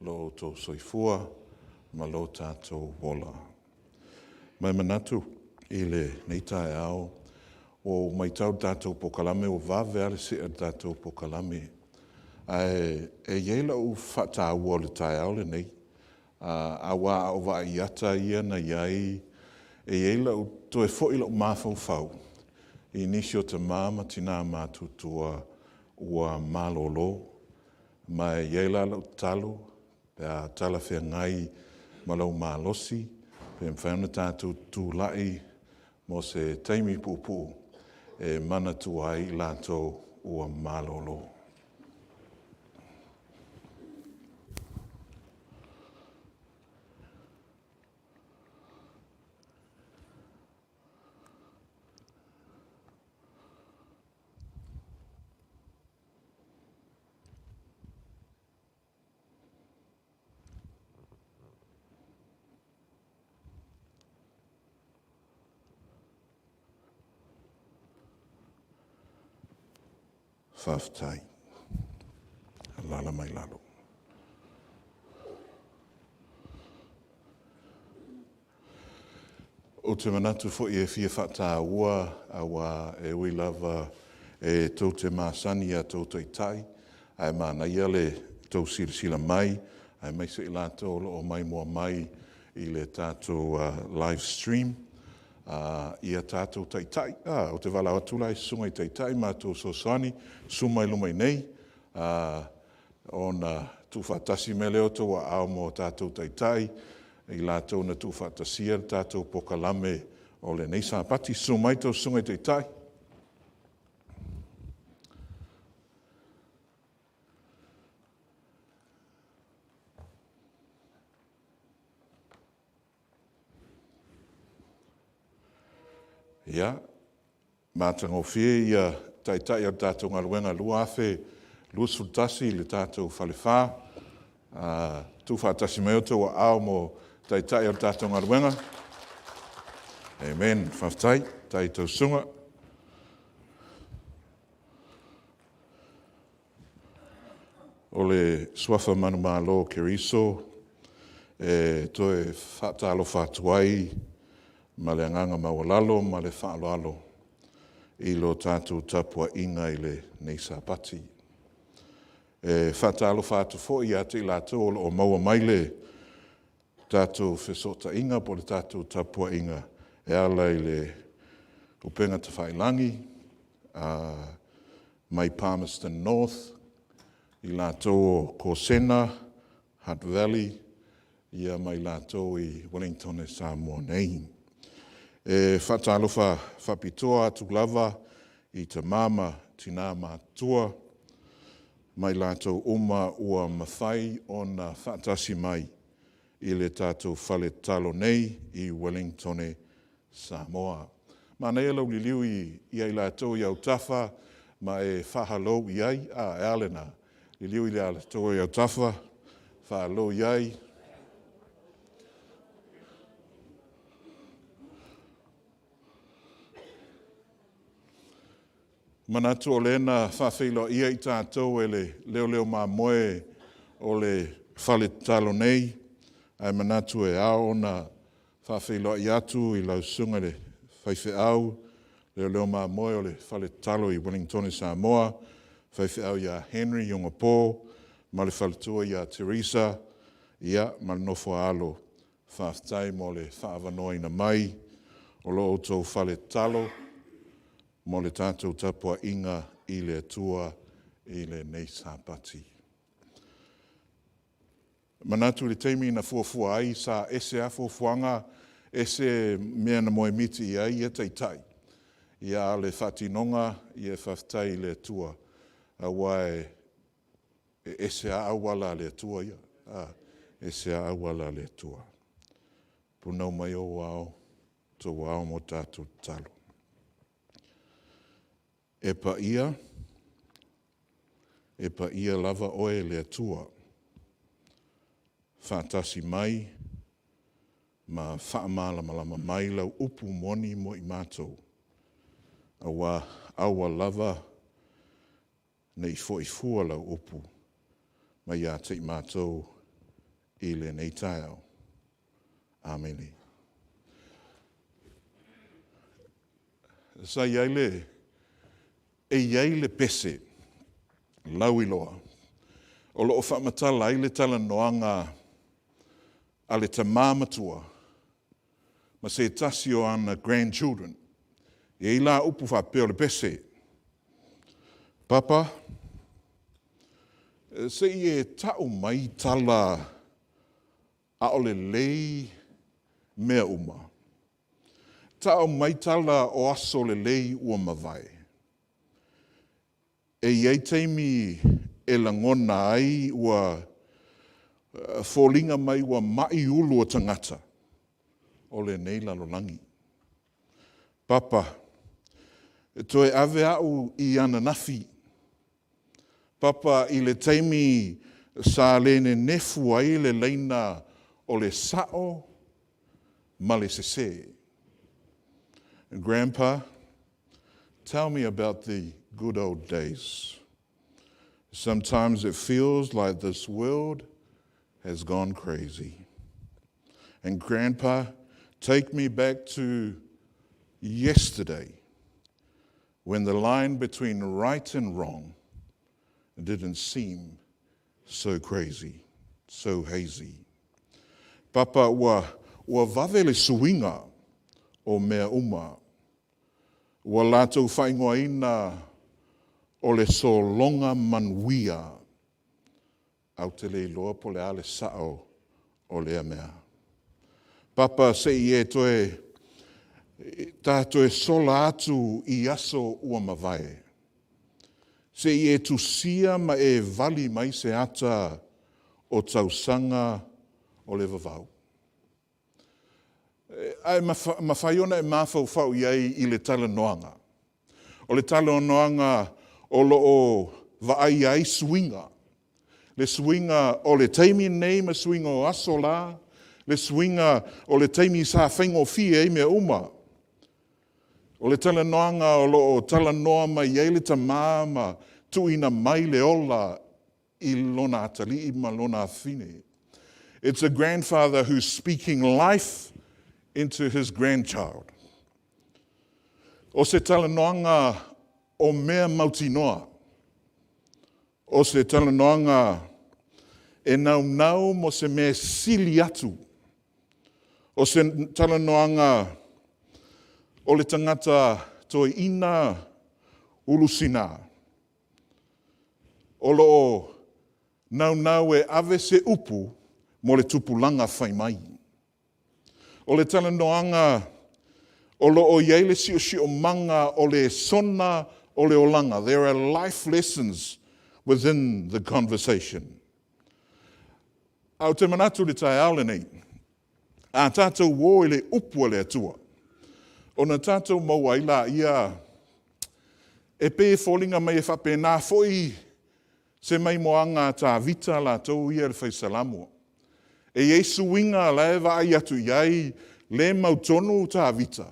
lo outou soifua ma lo tatou ola. Ma e manatu i lenei taeao, ua ou matau i le tatou polokalame ua vave lava le see o le tatou polokalame. Ae e i ai lau faataua o le taeao lenei, aua a ou vaai i ata ia na i ai, e i ai lou, toe foi lou mafaufau i nisi o tama ma tina matutua ua malolo. Ma e i ai la lau tatalo, pe a talafeagai ma lou malosi, pe mafai ona tatou tutulai mo se taimi puupuu e manatua ai i latou ua malolo. Faafetai. Alaala mai lalo. Ou te manatu foi e fia faataua aua e ui lava e tou te masani i a outou taitai, ae manaia le tou silasila mai, aemaise i latou o lo o maimoa mai i le tatou live stream i a tatou taitai. Ou te valaau atu la i susuga i taitai ma a outou fesoasoani, susu mai i luma i nei, ona tuufaatasi mai lea o outou aao mo tatou taitai, i latou na tuufaatasia le tatou polokalame o lenei Sapati. Susu mai tou susuga i taitai. Ia, matagofie ia Taitai o le tatou galuega 2021 i le tatou Falefa. Tuufaatasi mai outou aao mo Taitai o le tatou galuega. Amen. Faafetai. Faafetai i tou susuga. O le suafa manumalo o Keriso e toe faatalofa atu ai ma le agaga maualalo ma le faaaloalo i lo tatou tapuaiga i lenei Sapati. E faatalofa atu foi ia te i latou o lo o maua mai le tatou fesootaiga po o le tatou tapuaiga e ala i le upega tafailagi mai Palmerston North, i latou o Kosena, Hutt Valley, ia ma i latou i Wellington i Samoa nei. E faatalofa faapitoa atu lava i tama ma tina matutua ma i latou uma ua mafai ona faatasi mai i le tatou fale tatalo nei i Ueligitone, Samoa. Manaia lou liliu ia i latou i autafa ma e faa-hello i ai. A, e a lena? Liliu ia i latou i autafa, faa-hello i ai. Manatu o lea na faafeiloaia i tatou e le leoleo mamoe o le fale tatalo nei, ae manatu e ao ona faafeiloai atu i lau susuga i le faifeau leoleo mamoe o le fale tatalo i Ueligitone Samoa, faifeau ia Henry Iogapo ma le faletua ia Teresa, ia ma le nofo a alo. Faafetai mo le faaavanoaina mai o lo outou fale tatalo mo le tatou tapuaiga i le Atua i lenei Sapati. E manatu i le taimi na fuafua ai, sa ese lava fuafuaga, ese mea na moemiti i ai ia Taitai, ia a o le faatinoga, ia faafetai i le Atua, aua e ese lava auala a le Atua ia. ese a auala a le Atua. Punau mai ou ao, tou ao mo tatou tatalo. E paia, e paia lava oe le Atua. Faatasi mai ma faamalamalama mai lau upu moni mo i matou, aua aua lava ne i foi fua lau upu mai ia te i matou i lenei taeao. Amene. Sa i ai le, e i ai le pese lauiloa o lo o faamatala ai le talanoaga a le tamā matua ma se tasi o ana grandchildren. E i ai la upu faapea o le pese, Papa, se i e ta'u mai tala ʻaʻole lelei mea uma. Ta'u mai tala o aso lelei ua mavae. E i ai taimi e lagona ai ua foliga mai ua maʻi ulu o tagata o lenei lalolagi. Papa, toe ave a'u i ananafi. Papa, i le taimi sa le nenefu ai le laina o le sa'o ma le sesē. Grandpa, tell me about the good old days. Sometimes it feels like this world has gone crazy. And Grandpa, take me back to yesterday when the line between right and wrong didn't seem so crazy, so hazy. Papa, ua, ua vave le suiga o mea uma. Ua latou faaigoaina o le sologa manuia. Ae ou te le iloa po o le a le sao o lea mea. Papa, se i e toe, ta toe sola atu i aso ua mavae. Se i e tusia ma e vali mai se ata o tausaga o le vavau. Ae mafai ona e mafaufau i ai i le talanoaga. O le talanoaga o lo o vaaia ai suiga. Le suiga o le taimi lenei ma suiga o aso la, le suiga o le taimi sa faigofie ai mea uma. O le talanoaga o lo o talanoa mai ai le tamā ma tuuina mai le ola i lona atalii ma lona afafine. It's a grandfather who's speaking life into his grandchild. O se talanoaga o mea mautinoa. O se talanoaga e naunau mo se mea sili atu. O se talanoaga o le tagata toeaina ulusina. O lo o naunau e ave se upu mo le tupulaga fai mai. O le talanoaga o lo o i ai le siosiomaga o le sona o le olaga, there are life lessons within the conversation. A ou te manatu i le taeao lenei, a tatou o i le upu a le Atua, ona tatou maua ai laia e pei e foliga mai e faapena foi se maimoaga a Tavita latou ia le fai Salamo. E i ai suiga la e vaai atu i ai le mautonu Tavita,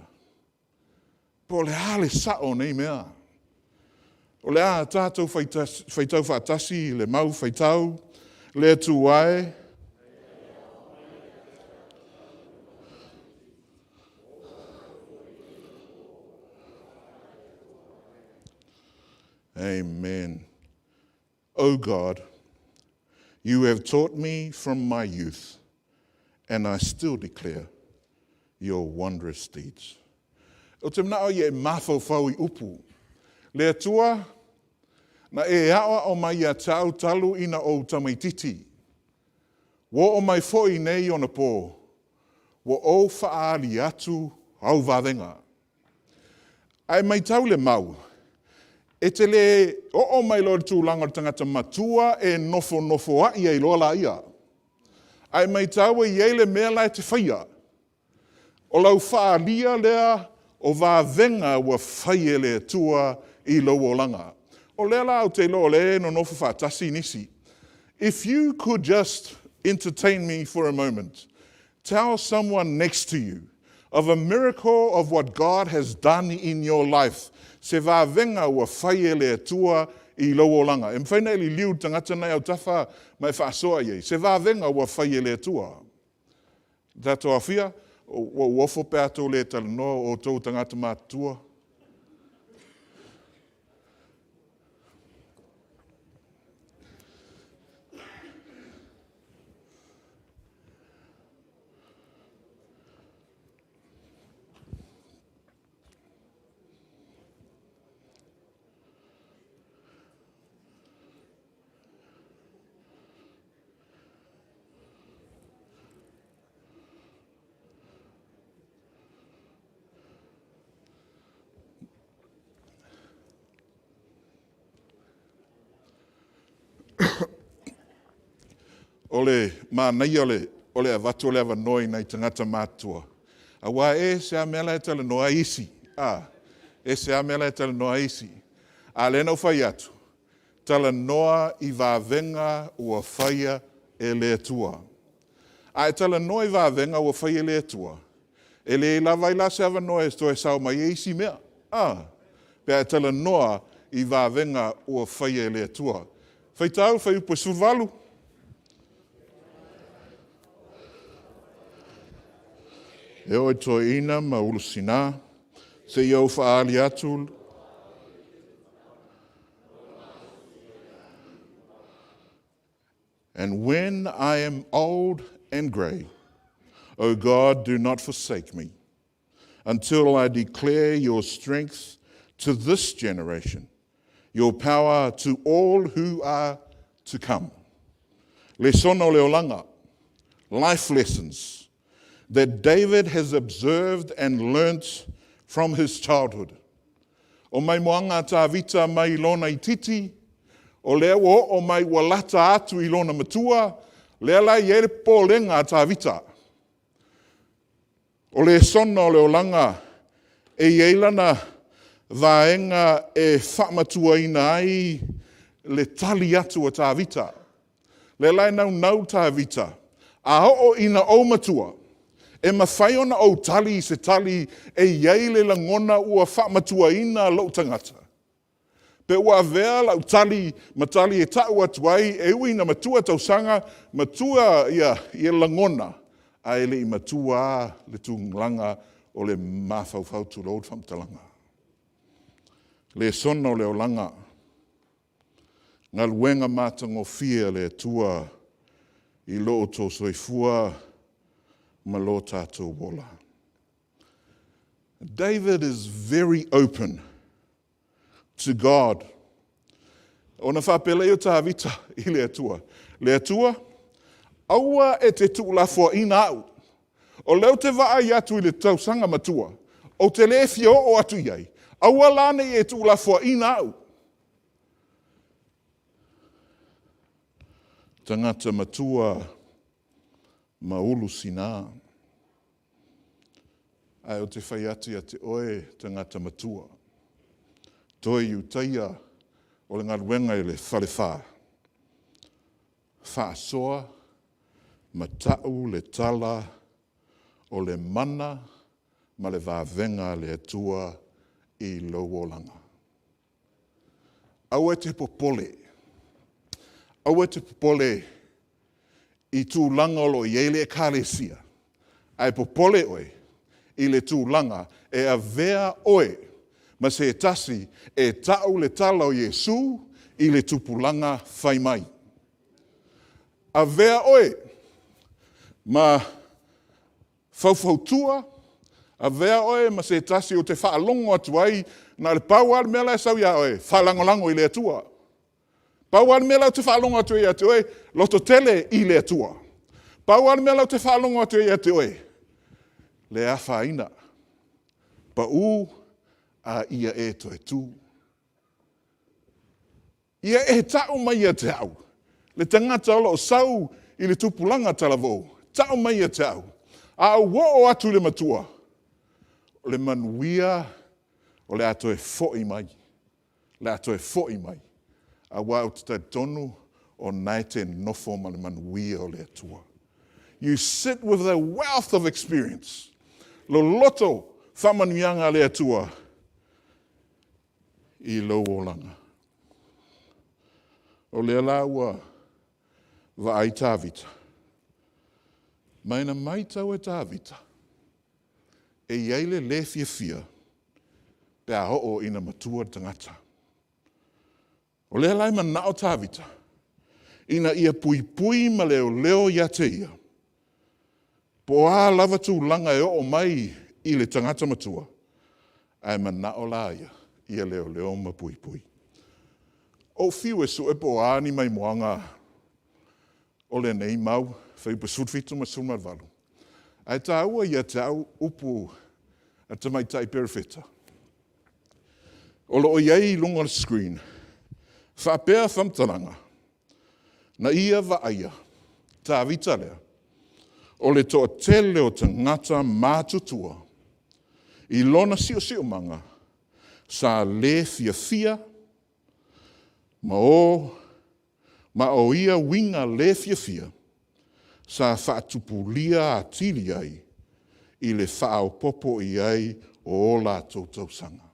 Po o le a le sao o nei mea? O le a tatou faitau faatasi le mau faitau, le Atua e. Amen. O God, you have taught me from my youth, and I still declare your wondrous deeds. Ou te manao ia e mafaufau i upu. Le Atua, na e aʻoaʻo mai ia te au talu ina ou tamaititi. Ua oo mai foi nei ona pō, ua ou faaali atu au vavega. Ae maitau le mau, e te le oo mai loa i le tulaga o le tagata matua e nofonofoaʻi ai loa laia. Ae maitau e i ai le mea la e te faia. O lau faaalia lea o vavega ua fai e le Atua i lou olaga. O lea la ou te iloa o lea e nonofo faatasi nisi. If you could just entertain me for a moment, tell someone next to you of a miracle of what God has done in your life, se vavega ua fai e le Atua i lou olaga. E mafai ona e liliu i le tagata na i autafa ma e faasoa i ai, se vavega ua fai e le Atua. Tatou aofia, ua ou ofo pe a tou le talanoa, o outou o tagata matutua. O le manaia o le avatu o le avanoa i nai tagata matutua, aua e ese lava mea la e talanoa ai isi, a, ese lava mea la e talanoa ai isi. A o lea na ou fai atu, Talanoa i vavega ua faia e le Atua. A e talanoa i vavega ua faia e le Atua, e le lava ai la se avanoa e toe sao mai ai isi mea. A, pe a e talanoa i vavega ua faia e le Atua. Faitau, Fuaiupu 18. E oo i toeaina ma ulusina, seia ou faaali atu And when I am old and grey, O God, do not forsake me until I declare your strength to this generation, your power to all who are to come. Lesona o le olaga, life lessons that David has observed and learnt from his childhood. O maimoaga a Tavita mai lona itiiti, o lea ua oo mai ua lata atu i lona matua, lea la e i ai le popolega a Tavita. O lesona o le olaga e i ai lana vaega e faamatuaina ai le tali atu a Tavita. Lea la e naunau Tavita, a oo ina ou matua, e mafai ona ou tali i se tali e i ai le lagona ua faamatuaina lou tagata. Pe ua avea lau tali ma tali e ta'u atu ai, e ui ina matua tausaga, matua ia, ia lagona, ae le i matua lava le tulaga o le mafaufau tulou le faamatalaga. Lesona o le olaga, galuega matagofie a le Atua i lo outou soifua ma lo tatou ola. David is very open to God. Ona faapea lea o Tavita i le Atua, Le Atua, aua e te tuulafoaina au. O lea ou te vaai atu i le tausaga matua, ou te le fia oo atu i ai, aua la ne i e tuulafoaina au. Tagata matua ma ulu sina. Ae ou te fai atu ia te oe, tagata matua, toe Iutaia o le galuega i le falefa, faasoa ma ta'u le tala o le mana ma le vavega a le Atua i lou olaga. Aua e te popole. Aua e te popole i tulaga o lo o i ai le Ekalesia, ae popole oe i le tulaga e avea oe ma se tasi e ta'u le tala o Iesu i le tupulaga fai mai. Avea oe ma Faufautua, avea oe ma se tasi ou te faalogo atu ai, na o le pau lava le mea la e sau ia oe, faalagolago i le Atua. Pau lava le mea la ou te faalogo atu ai ia te oe, lototele i le Atua. Pau lava le mea la ou te faalogo atu ai ia te oe, le afaina, pau a ia e toe tu. Ia e ta'u mai ia te au, le tagata o lo o sau i le tupulaga talavou, tau mai ia te au, a ou oo atu i le matua, o le manuia o le a toe foi mai. O le a toe foi mai. Aua ou te talitonu o na e te nofo ma le manuia o le Atua. You sit with a wealth of experience. Loloto faamanuiaga a le Atua i lou olaga. O lea la ua vaai Tavita. Ma na matau e Tavita, e i ai le lē fiafia pe a oo ina matua le tagata. O lea la e manao Tavita, ina ia puipui ma leoleo ia te ia, po o a lava tulaga e oo mai i le tagata matua, ae manao la ia, ia leoleo ma puipui. Ou fiu e sue po o a ni maimoaga o lenei mau fuaiupu 17 ma 18, ae taua ia te au upu a tamaitai perofeta. O lo o i ai i luga o le screen, faapea faamatalaga, na ia vaaia, Tavita lea, o le toatele o tagata matutua i lona siosiomaga sa lē fiafia ma o ma o ia uiga lē fiafia sa faatupulia atili ai i le faaopoopo i ai o o latou tausaga.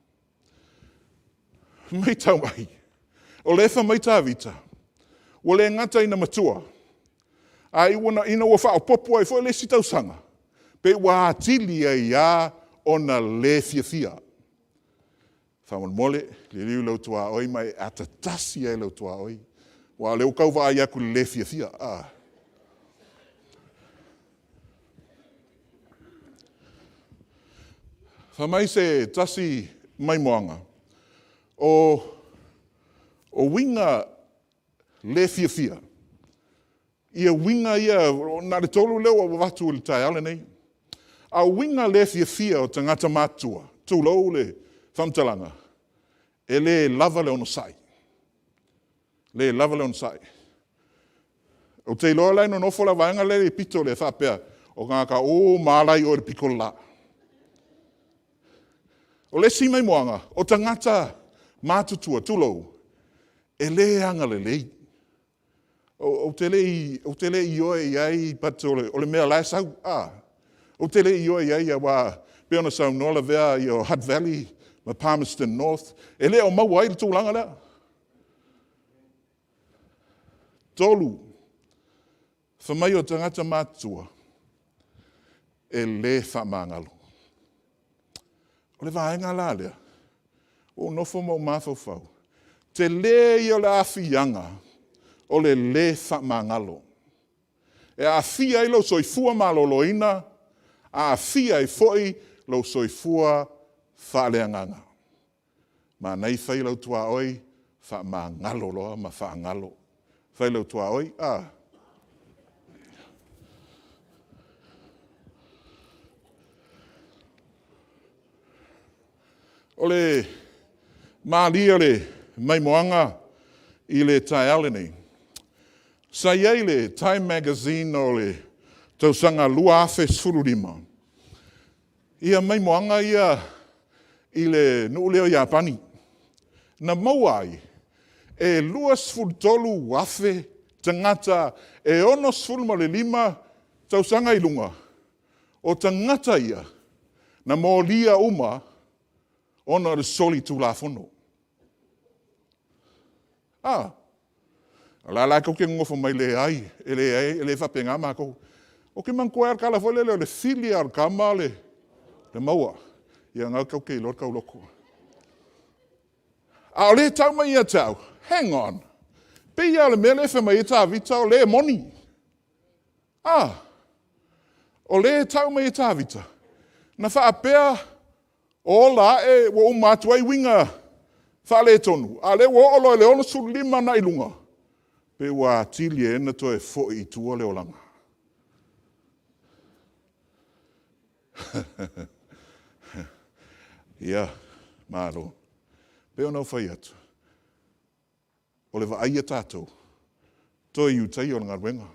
Matau mai, o lea e fai mai Tavita, ua le gata ina matua, ae ina ua faaopoopo ai foi le isi tausaga, pei ua atili ai lava ona le fiafia. Faamolemole, liliu i lou tuaoi ma e atatasi ai i lou tuaoi, aua o lea ua tau vaai atu i le le fiafia. Ah. Fai mai se tasi maimoaga, o uiga le fiafia, ia uiga ia, na o le tolu lea ua avatu i le taeao lenei. A o uiga le fiafia o tagata matutua, tulou le faamatalaga, e le lava le onosai. Le lava le onosai. Ou te iloa la e nonofo le vaega lea i le pito lea faapea, o tagata uma lava la e i o i le pito le la. O le isi maimoaga, o tagata matutua, tulou, e le agalelei. Ou te le i ioe i ai, but o le mea o la e sau. Ou te le i ioe i ai, aua pei ona saunoa Lavea i o Hutt Valley ma Palmerston North, e le o maua ai le tulaga lea. 3, fai mai o tagata matutua, e le faamagalo. O le vaega la lea, ua ou nofo ma ou mafaufau, tele ia o le aafiaga o le lē faamagalo. E aafia ai lou soifua maloloina, aafia ai foi lou soifua faaleagaga. Manaia fai lau tuaoi, faamagalo loa ma faagalo. Fai lau tuaoi, a. O le malie o le maimoaga i le taeao lenei, sa i ai le Time Magazine o le tausaga 2015, ia maimoaga ia i le nuu lea o Iapani, na maua ai e 23,000 tagata e 65 tausaga i luga, o tagata ia na molia uma ona o le solitulafono. Ah, o la la tou te nonofo mai leai, e leai, e le faapena matou. Ou te manatua ai le tala foi lele o le fili lava o le tama le maua. Ia na tou te iloa le tauloto. A o lea e tau mai ia te au, hang on, pei lava o le mea lea e fai mai ai Tavita o lea e moni. Ah, o lea e tau mai e Tavita, na faapea o ola ae ua uma atu ai uiga faaletonu, a o lea ua oo loa i le 65 agai i luga, pei ua atili ai ona toe foi i tua le olaga. Ia, malo. Pei ona ou fai atu, o le vaai a tatou, toe Utaio o le galuega.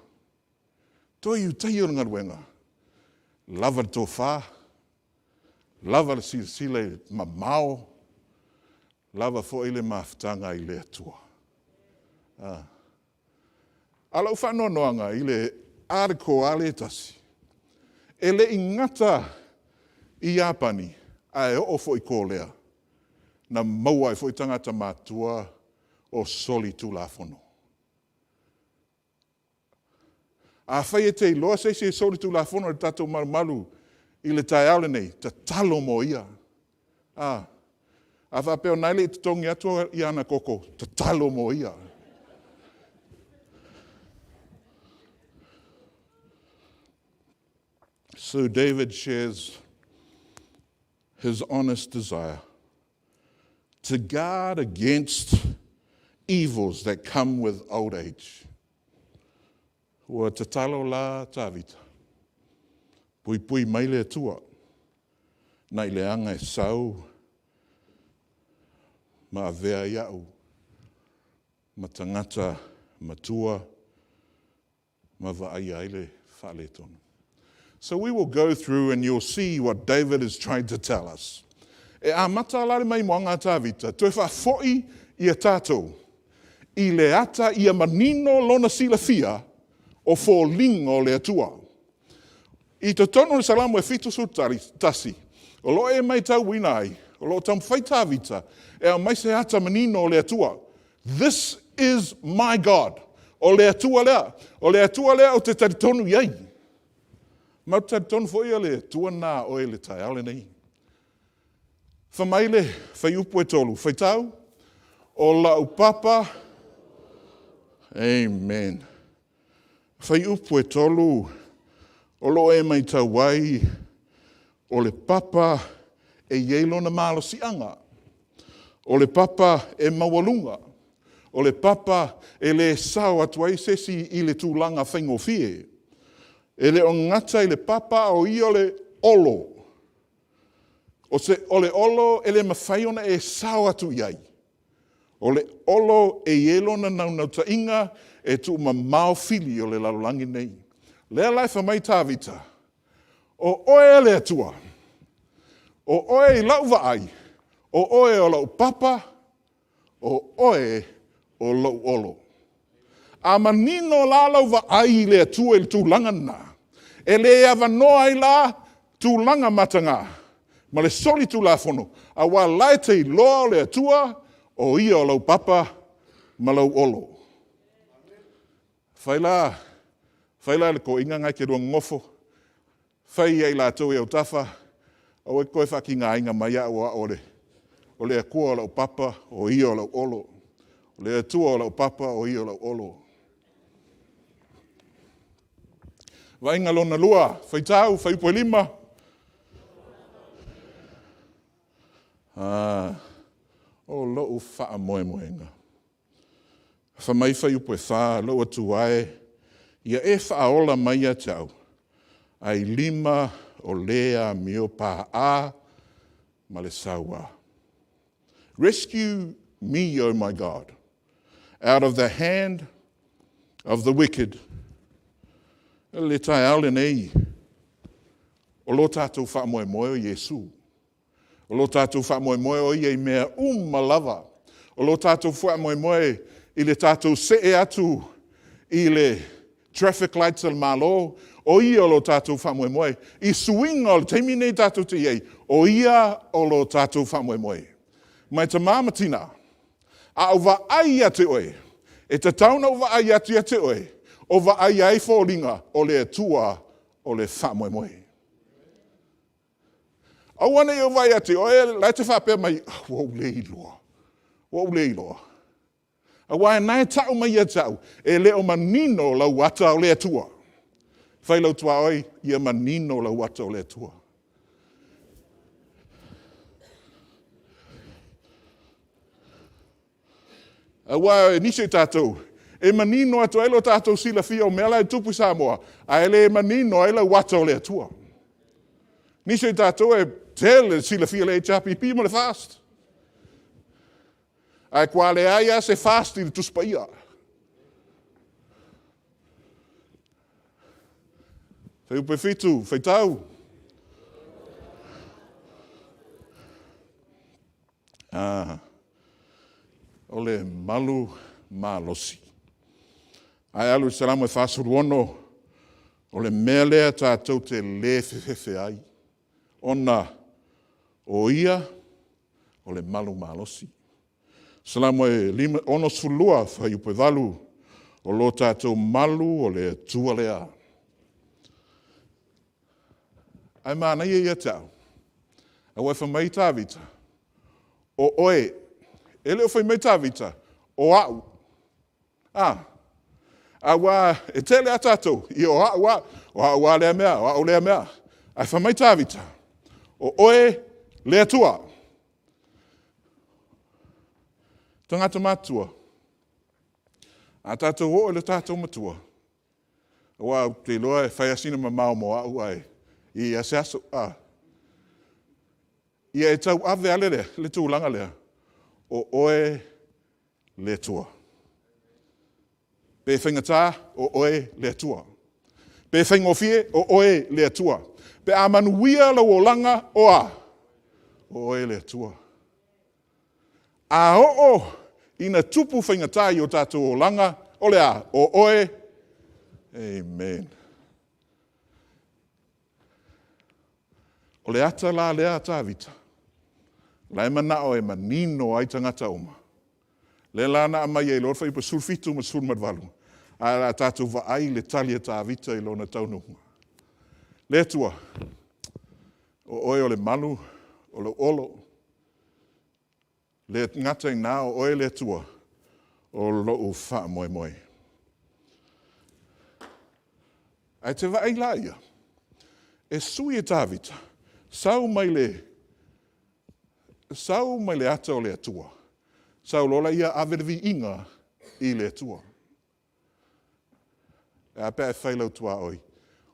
Toe iutaia o le galuega, lava le tofa, lava le silasila i le mamao, lava foi le mafutaga i le Atua. Ah. A o lou faanoanoaga i le article lava lea e tasi, e le i gata i Iapani, ae oo foi i Kolea, na maua ai foi tagata matutua o solitulafono. Afai e te iloa se isi e solitulafono i le tatou malumalu i le taeao lenei, tatalo mo ia. A, a faapea o na e le i totogi atu ana koko, tatalo mo ia. So David shares his honest desire to guard against evils that come with old age. Ua tatalo la Tavita, puipui mai le Atua, na i leaga e sau ma avea ai au ma tagata matua ma vaaia ai le faaletonu. So we will go through and you'll see what David is trying to tell us. E amata la le maimoaga a Tavita, toe faafoi ia tatou i le ata ia manino lona silafia o foliga o le Atua. I totonu o le Salamo e 71, o lo o e matauina ai, o lo o taumafai Tavita e aumai se ata manino o le Atua. This is my God. O le Atua lea. O le Atua lea ou te talitonu i ai. Ma ou te talitonu foi o le Atua lena a oe i le taeao lenei. Fai mai le fuaiupu e tolu, faitau, o lau papa, amen. Fuaiupu e tolu, o lo o e matau ai, o le papa e i ai lona malosiaga. O le papa e maualuga. O le papa e le sao atu ai se isi i le tulaga faigofie. E le o gata i le papa a o ia o le olo. O, se, o le olo e le mafai ona e sao atu i ai. O le olo e i ai lona naunautaiga e tuumamao fili o le lalolagi nei. Lea la e fai mai Tavita, O oe e le Atua, o oe i lau vaai, o oe o lou papa, o oe o lou olo. A manino la lau vaai i le Atua i le tulaga lena, e le avanoa ai la tulaga mataga ma le solitulafono, aua la e te iloa o le Atua, o ia o lau papa ma lou olo. Fai la, fai la le toeaina na e te lua nonofo, fai ia i latou i autafa, aua e te toe faatigaina mai au o au o le, o le Atua o lau papa, o ia o lau olo. O le Atua o lau papa, o ia o lau olo. Vaaiga lona lua, faitau, fuaiupu e lima. Ah, o lou faamoemoega. Fai mai fuaiupu e fa, lou Atua e, ia e faaola mai ia te au, ai lima o le amio paā ma le sauā. Rescue me, O my God, out of the hand of the wicked. Le taeao lenei, o lo tatou faamoemoe o Iesu. O lo tatou faamoemoe o ia i mea uma lava. O lo tatou faamoemoe i le tatou see atu i le traffic lights a le Malo, o ia o lo tatou faamoemoe. I suiga o le taimi nei tatou te i ai, o ia o lo tatou faamoemoe. Mai tamā ma tinā, a ou vaai ia te oe, e tatau ona ou vaai atu ia te oe, o vaai ai foliga o le Atua o le faamoemoe. Aua ne i ou vaai atu i oe, la e te faapea mai, ah, ua ou le iloa, ua ou le iloa. Aua e na e tau mai ia te au, e le o manino lau ata o le Atua. Fai lau tuaoi, ia manino lau ata o le Atua. Aua e nisi o tatou, e manino atu ai lo tatou silafia o mea la e tupu i Samoa, ae le manino ai lau ata o le Atua. Nisi o tatou e tele silafia le HRPP ma le FAST. Ae kua leai lava se FAST i le Tusi Paia. Fuaiupu 7, faitau. Ah, o le malu malosi. Ae alu i le Salamo e 46, o le mea lea tatou te le fefefe ai, ona o ia o le malu malosi. Salamo e 62, fuaiupu e 8, o lo tatou malu o le Atua lea. Ae manaia ia te au, aua e fai mai Tavita, o oe, e le o fai mai Tavita, o au. A, aua e tele a tatou, ia o au a, o au a lea mea, o au lea mea. Ae fai mai Tavita, o oe le Atua. Tagata matutua, a tatou oo i le tatou matua, aua ou te iloa e fai lava sina mamao mo au, ae i ai lava se aso. A. Ia e tauave lava le, le tulaga lea, o oe le Atua. Pe faigata, o oe le Atua. Pe faigofie, o oe le Atua. Pe a manuia lou olaga, o a? O oe le Atua. A oo ina tupu faigata i o tatou olaga, o le a? O oe. Amen. O le ata la lea a Tavita, la e manao e manino ai tagata uma. Lea la na aumai ai loa le fuaiupu 17 ma le 18, ae o le a tatou vaai i le tali a Tavita i lona taunuuga. Le Atua, o oe o le malu o lou olo. Le gata i na, o oe le Atua o lou faamoemoe. Ae te vaai la ia, e sui e Tavita, sau mai le, sau mai le ata o le Atua, sau loa lea ave le viiga i le Atua. E a pe a e fai lau tuaoi,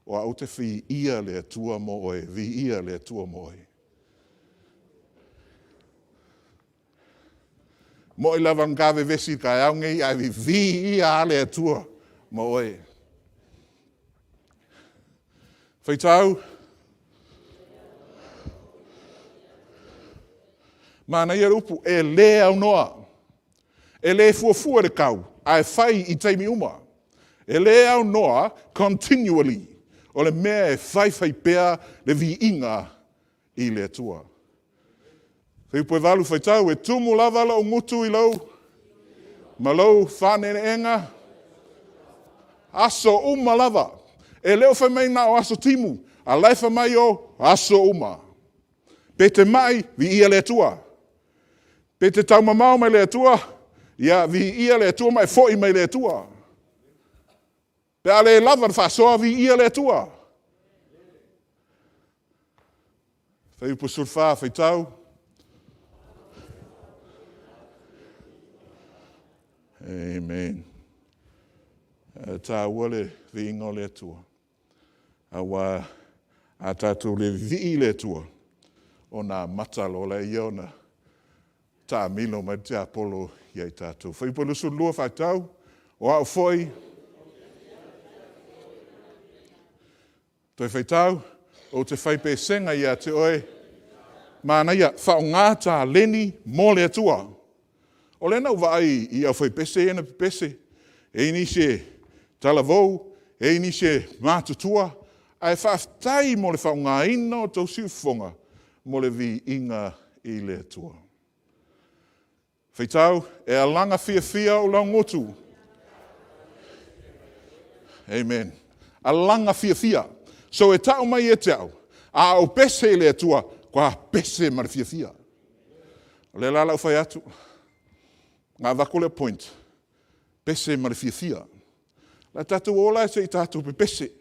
o au ou te viia le Atua mo oe, viia le Atua mo oe. Mo'i lava na ta vevesi i le taeao lenei, ae viia lava le Atua ma oe. Faitau. Manaia le upu, e le aunoa. E le fuafua i le tau, ae fai i taimi uma. E le aunoa, continually. O le mea e faifai pea le viiga i le Atua. Fuaiupu e 8, faitau, e tumu lava lou gutu i lou ma lou faaneeneega aso uma lava. E le o fai mai na o aso timu, a la e fai mai o aso uma. Pe te mai, viia le Atua. Pe te taumamao mai le Atua, ia viia le Atua ma e foi mai le Atua. Pe a le lava le faasoa, viia le Atua. Fuaiupu 14, faitau. Amen. E taua le viiga o le Atua. Aua a tatou le vivii i le Atua, ona amata loa lea ona taamilo mai le tiapolo ia i tatou. Fuaiupu 22, faitau, o au foi, Toe faitau, ou te fai pesega ia te oe. Manaia, faaaoga taleni mo le Atua. O lea na ou vaai i aufaipese ia na pepese. E i ai nisi e talavou, e i ai nisi e matutua, ae faafetai mo le faaaogaina o tou siufofoga mo le viiga i le Atua. Faitau, e alaga fiafia ou laugutu. Amen. Alaga fiafia. So e tau mai ia te au, a ou pese i le Atua, kua pese ma le fiafia. O lea la lau fai atu, na avatu le point, pese ma le fiafia. La tatou o la se i tatou pepese.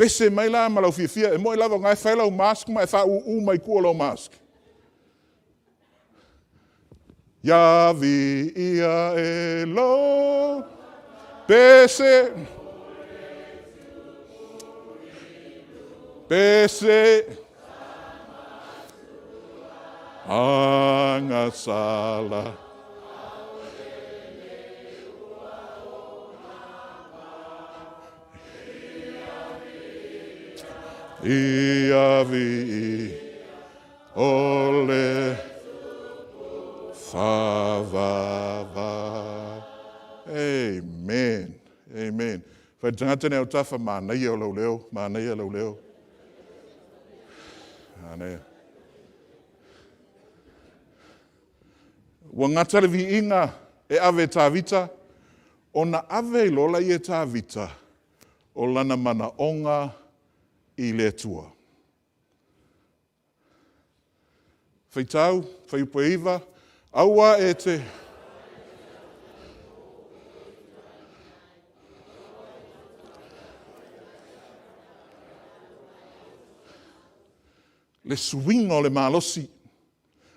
Pese mai la ma lau fiafia, e moi lava o na e fai lau mask ma e faauu mai tua o lau mask. Ia viia e lo pese. Pese. Agasala. Ia viiga o le faavavau. Amen. Amen. Fai le tagata nei autafa, manaia o lou leo, manaia lou leo. Manaia. Ua gata le viiga e ave e Tavita, ona ave ai loa lea e Tavita o lana manaoga i le Atua. Faitau, fuaiupu e 9, aua e te... Le suiga o le malosi.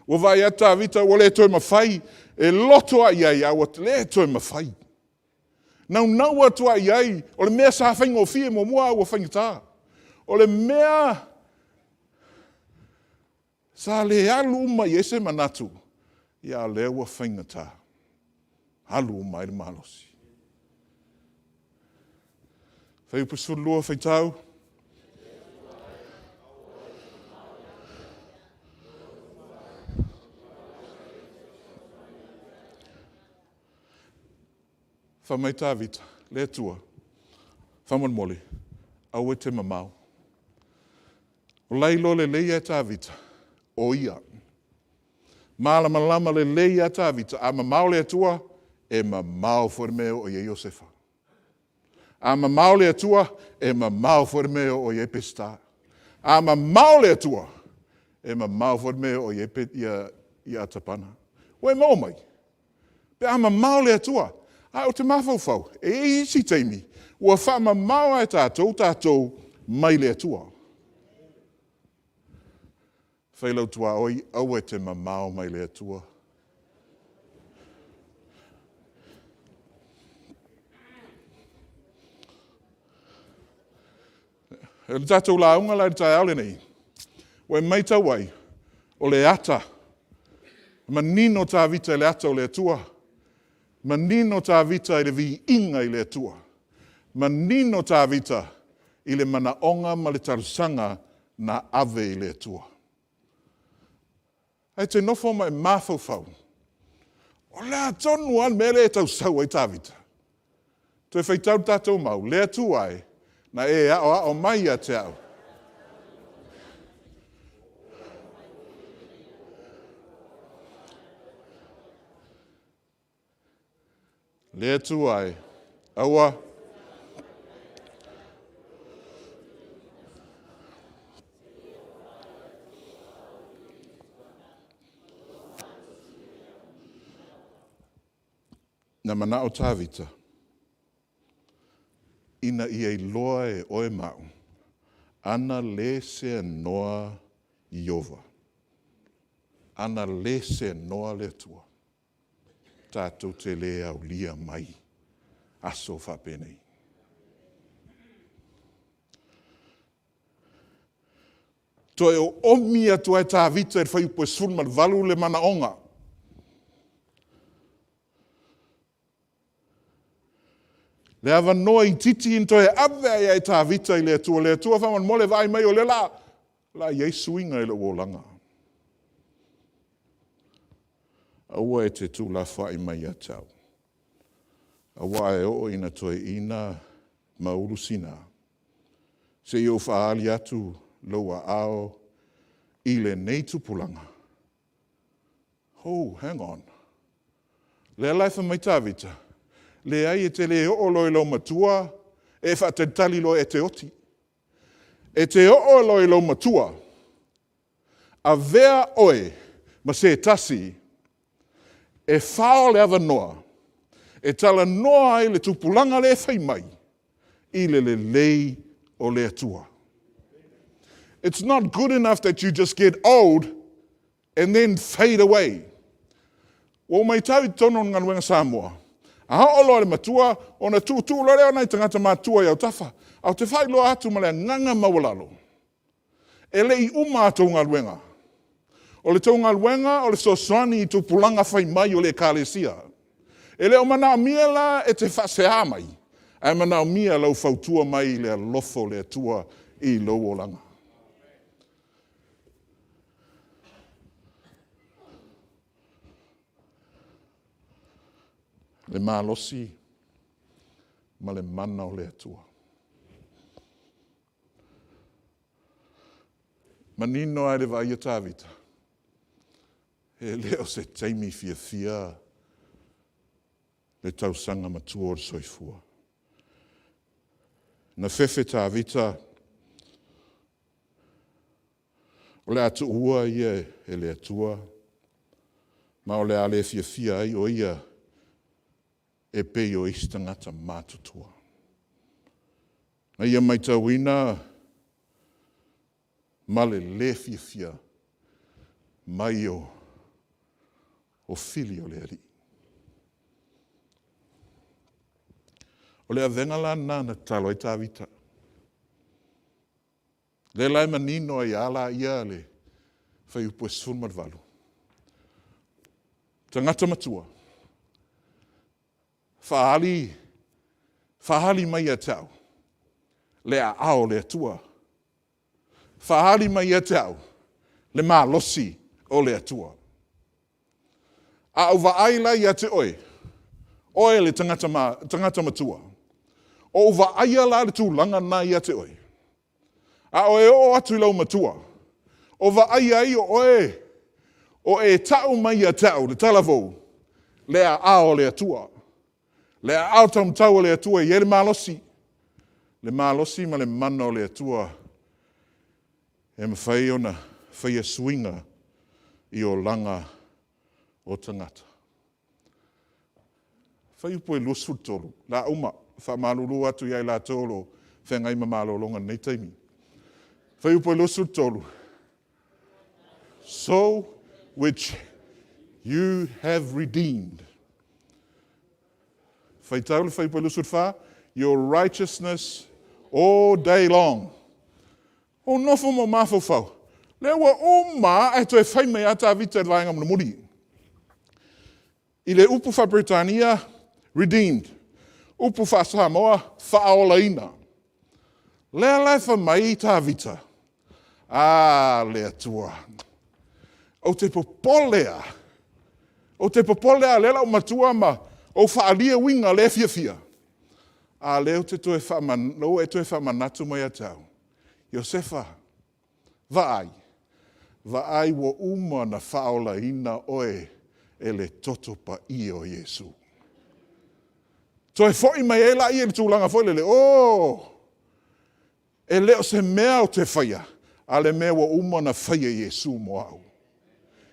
Ua vaai atu Tavita ua le toe mafai, e loto lava i ai, a ua le toe mafai. Naunau atu lava i ai, o le mea sa faigofie muamua a ua faigata. O le mea sa le alu uma i ai se manatu, ia a o lea ua faigata. Alu uma ai le malosi. Fuaiupu 12, faitau. Fai mai Tavita, le Atua, faamolemole, aua e te mamao. O la e iloa lelei e Tavita, o ia. Malamalama lelei ia Tavita, a mamao le Atua, e mamao foi le mea e oo i ai Iosefa. A mamao le Atua, e mamao foi le mea e oo i ai Peseta. A mamao le Atua, e mamao foi le mea e oo i ai ia Atapana. Ua e maua mai? Pe a mamao le Atua. Ae ou te mafaufau, e i ai isi taimi ua faamamao lava e tatou tatou mai le Atua. Fai lau tuaoi, aua e te mamao mai le Atua. O le tatou lauga la i le taeao lenei, ua e matau ai, o le ata, manino Tavita i le ata o le Atua, manino Tavita i le viiga i le Atua, manino Tavita i le manaoga ma le talosaga na ave i le Atua. Ae te nofo ma e mafaufau, o le a tonu lava le mea lea e tau sau ai Tavita? Toe faitau le tatou mau, le Atua e, na e aoao mai ia te au. Le Atua e, aua. Na manao Tavita ina ia iloa e oe ma au, ana le seanoa Ieova, ana le seanoa le Atua, tatou te le aulia mai aso faapenei. Toe oomi atu ai Tavita i le fuaiupu e 18 le manaoga. Le avanoa itiiti na toe ave ai e Tavita i le Atua. Le Atua faamolemole vaai mai o lea la, la i ai suiga i lou olaga. Aua e te tuulafoai mai ia te au. Aua e oo ina toeaina ma ulusina, se i ou faaali atu lou aao i lenei tupulaga. Oh, hang on. Lea la e fai mai Tavita, leai e te le oo loa i lou matua, e faatalitali loa e te oti. E te oo loa i lou matua, avea oe ma se tasi e fao le avanoa e talanoa ai le tupulaga lea e fai mai i le lelei o le Atua. It's not good enough that you just get old and then fade away. Ua ou matau i totonu o le galuega Samoa, a oo loa le matua, ona tuutuu loa lea o nai tagata matutua i autafa. Ae ou te faailoa atu ma le agaga maualalo, e le i uma a tou galuega. O le tou galuega o le fesoasoani i tupulaga fai mai o le Ekalesia. E le o manaomia la e te faasea mai, ae manaomia lau fautua mai i le alofa o le Atua i lou olaga. Le malosi ma le mana o le Atua. Manino ai le vaai a Tavita, e le o se taimi fiafia le tausaga matua o le soifua. Na fefe Tavita, o le a tuua ia e le Atua, ma o le a le fiafia ai o ia e pei o isi tagata matutua. Na ia matauina ma le lē fiafia mai o fili o le Alii. O le avega la lena na tatalo ai Tavita. Lea la e manino ai lava laia le fuaiupu e 18. Tagata matua, faaali, faaali mai ia te au le aao o le Atua. Faaali mai ia te au le malosi o le Atua. A ou vaai la ia te oe, oe le tagata, ma, tagata matua, o ou vaaia la le tulaga lena ia te oe, a o e oo atu i lau matua, o vaaia ai o oe, o e tau mai ia te au le talavou, le aao o le Atua. Le aao taumatau o le Atua e i ai le malosi, le malosi ma le mana o le Atua e mafai ona faia suiga i olaga o tagata. Fuaiupu e 23, la uma, faamalulu atu ia i latou o lo o feagai ma malologa i lenei taimi. Fuaiupu e 23, So which you have redeemed. Faitau le fuaiupu e 24, Your righteousness all day long. Ou nofo ma ou mafaufau, lea ua uma ae toe fai mai a Tavita i le vaega mulimuli. I le upu faa-Peretania, redeemed. Upu faa-Samoa, faaolaina. Lea la e fai mai Tavita, a le Atua, ou te popole a, ou te popole a lea la ou matua ma ou faaalia uiga lea fiafia. A lea ou te toe faaman, ua e toe faamanatu mai ia te au, Iosefa, Vaai, vaai ua uma ona faaolaina oe e le toto paia o Iesu. Toe foi mai ai laia i le tulaga foi lele, oh, e le o se mea ou te faia, a le mea ua uma ona faia e Iesu mo au.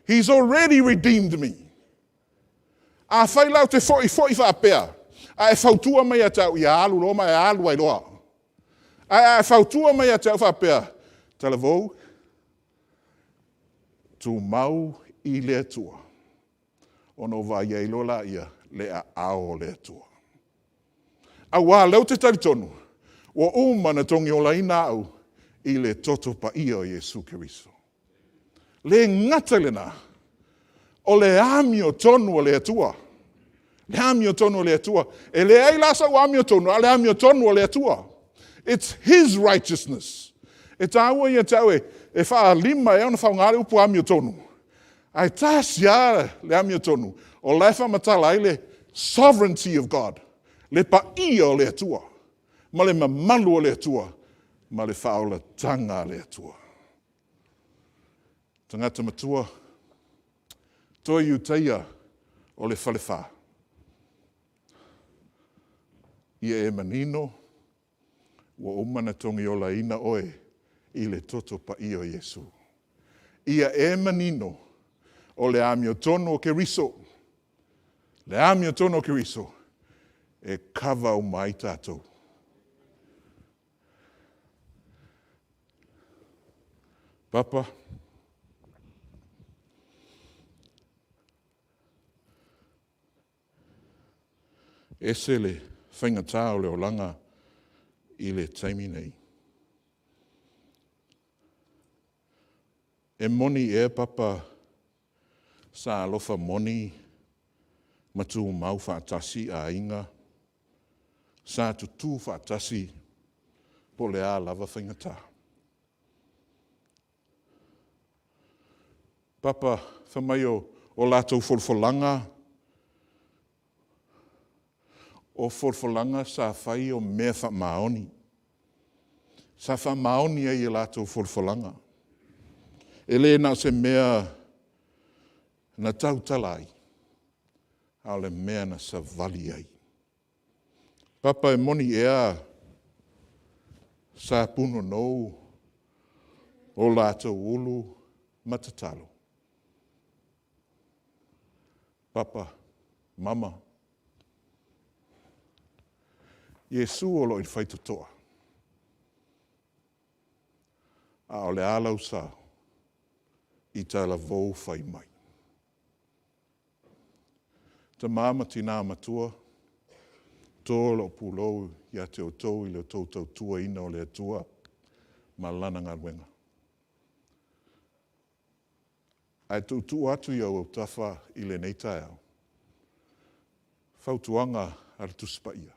He's already redeemed me. Afai la ou te foi foi faapea, a e fautua mai ia te au, ia alu loa ma e alu ai loa. Ae a e fautua mai ia te au faapea, Talavou, tumau i le Atua, ona ou vaai ai loa laia le aao o le Atua. Auā lea ou te talitonu, ua uma ona togiolaina au i le toto paia o Iesu Keriso. Le gata i lena, o le amiotonu a le Atua. Le amiotonu a le Atua. E leai la sau amiotonu, a o le amiotonu a le Atua. It's His righteousness. E tāua ia te au e, e faalima ea ona faaaoga le upu amiotonu. Ae tasi lava le amiotonu, o la e faamatala ai le sovereignty of God, le paia o le Atua, ma le mamalu o le Atua, ma le faaolataga a le Atua. Tagata matua, toe Iutaia o le falefa. Ia e manino, ua uma na togiolaina oe i le toto paia o Iesu. Ia e manino, o le amiotonu o Keriso, le amiotonu o Keriso, e kava uma ai tatou. Papa, ese le faigata o le olaga i le taimi nei. E moni ea Papa sa alofa moni ma tumau faatasi aiga, sa tutū faatasi po o le a lava faigata. Papa, fai mai o, o latou folafolaga. O folafolaga sa fai o mea faamaoni. Sa faamaoni ai i a latou folafolaga. E le na o se mea na tautala ai, a o le mea na savali ai. Papa, e moni ea sa punonou o latou ulu ma tatalo? Papa, mama, Iesu o lo o i le faitotoa, a o le a lau sao i talavou fai mai? Tama ma tina matua, to lou pulou ia te outou i le tou tautuaina o le Atua ma Lana galuega. Ae tuutuu atu i ou autafa i lenei taeao, fautuaga a le Tusi Paia,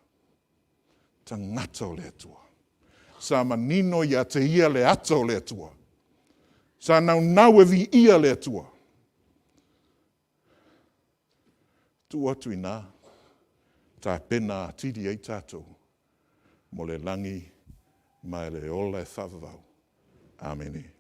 tagata o le Atua. Sa manino ia te ia le ata o le Atua. Sa naunau e viia le Atua. Tuu atu i ina, tapena atili ai tatou mo le lagi ma le ola e faavavau. Amene.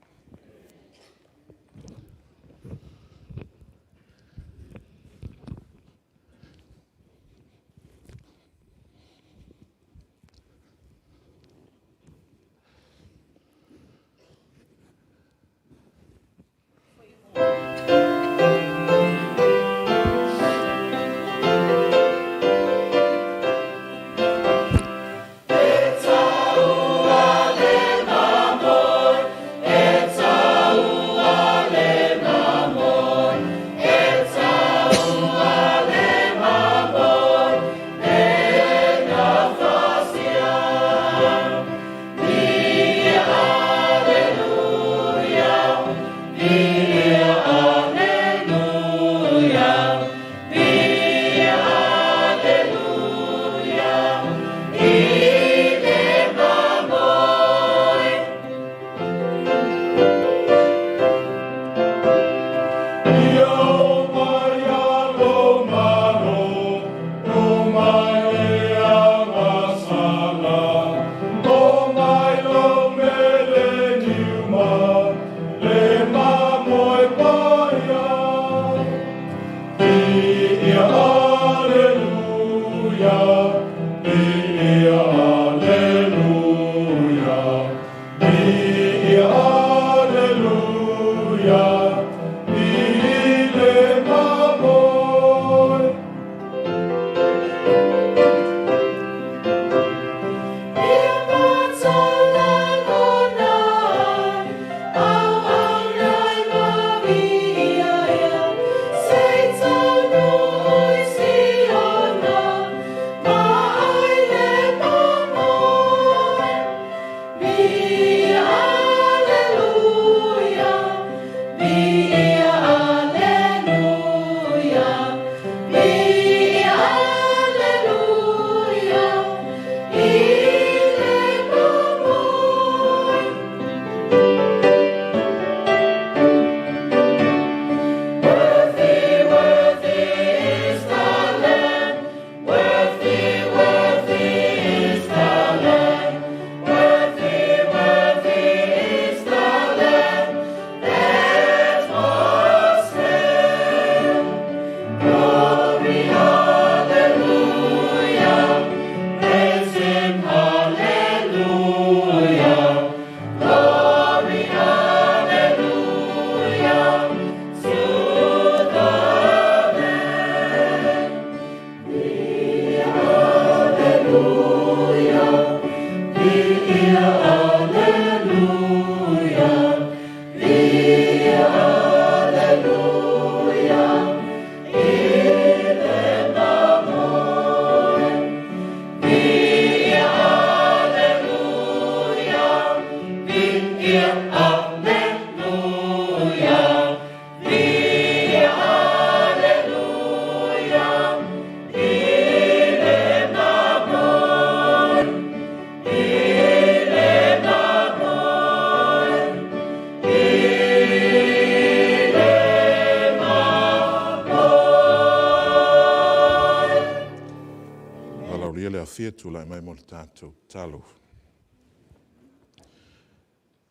fia tulai mai mo le tatou tatalo.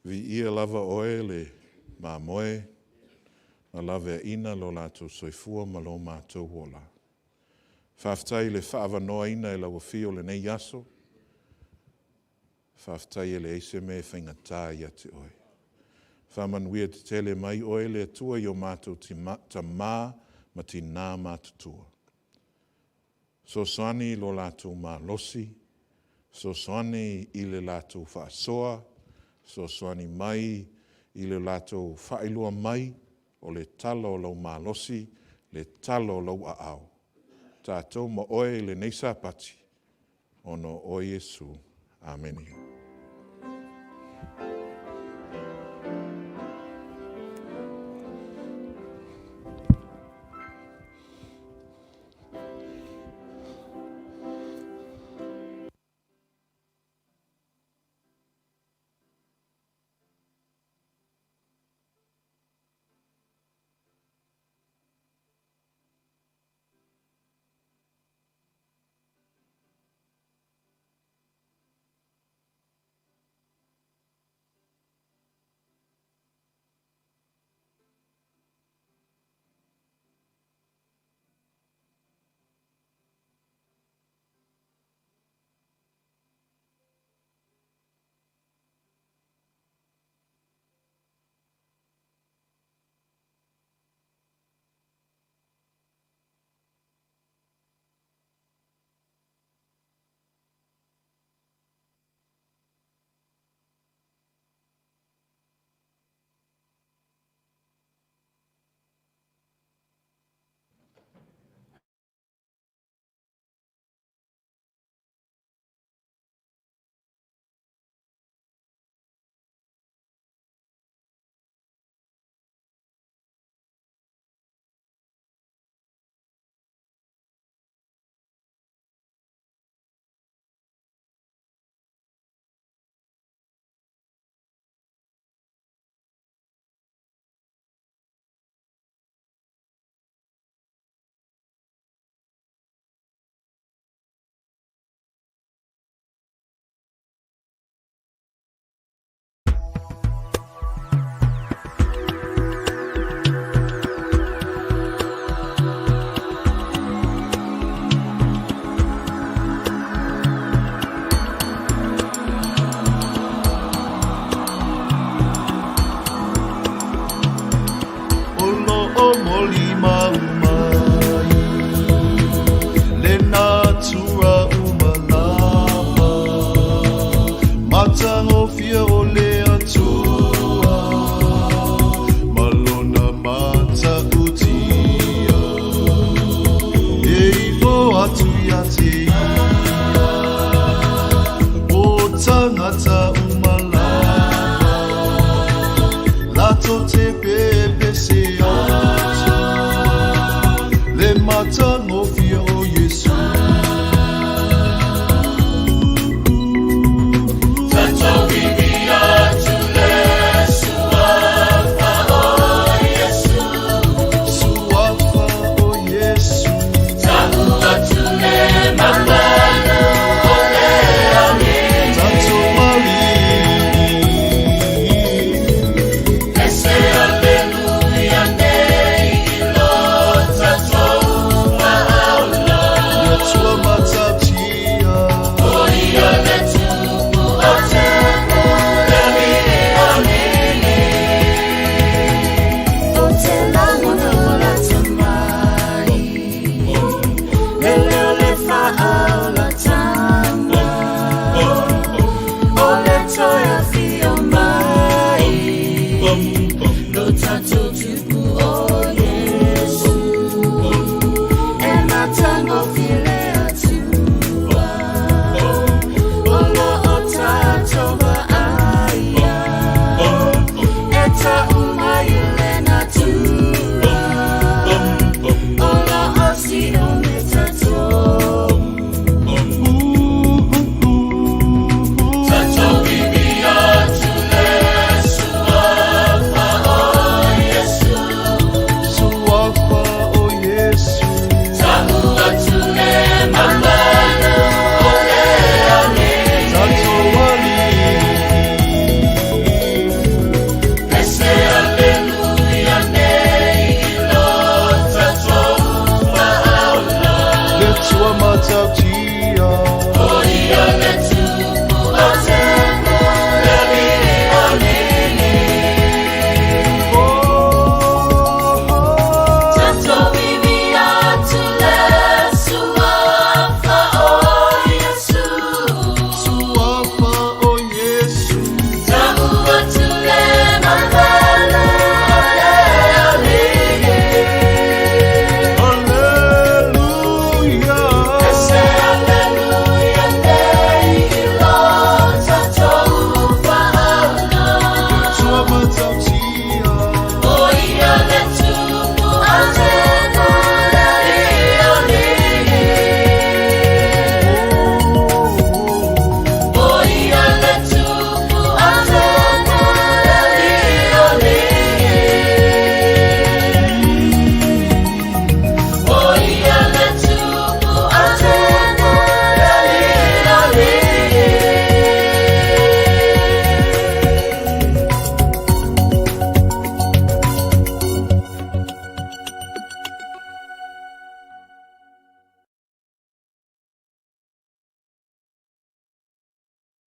Viia lava oe le mamoe na laveaina lo latou soifua ma lo matou ola. Faafetai i le faaavanoaina e lau Afio o lenei aso. Faafetai e leai se mea e faigata ia te oe. Faamanuia tetele mai oe le Atua i o matou tamā ma tinā matutua. Fesoasoani i lo latou malosi, fesoasoani i le latou faasoa, fesoasoani mai i le latou faailoa mai o le tala o lou malosi, le tala o lou aao. Tatou ma oe i lenei Sapati, ona o oe Iesu. Amene. O lo o molimau mai le natura uma lava matagofie o le Atua ma lona matautia e ifo atu ia te ia o tagata uma lava latou te pepese atu le matagofie o Iesu. Suafa o Iesu. Tatou mali'i. Le Atua matautia. O te lagona o lata mai, le leo le faaolatanga, o le toe afio mai, lo tatou Tupu o Iesu, e matagofie le Atua, o lo o tatou vaaia, e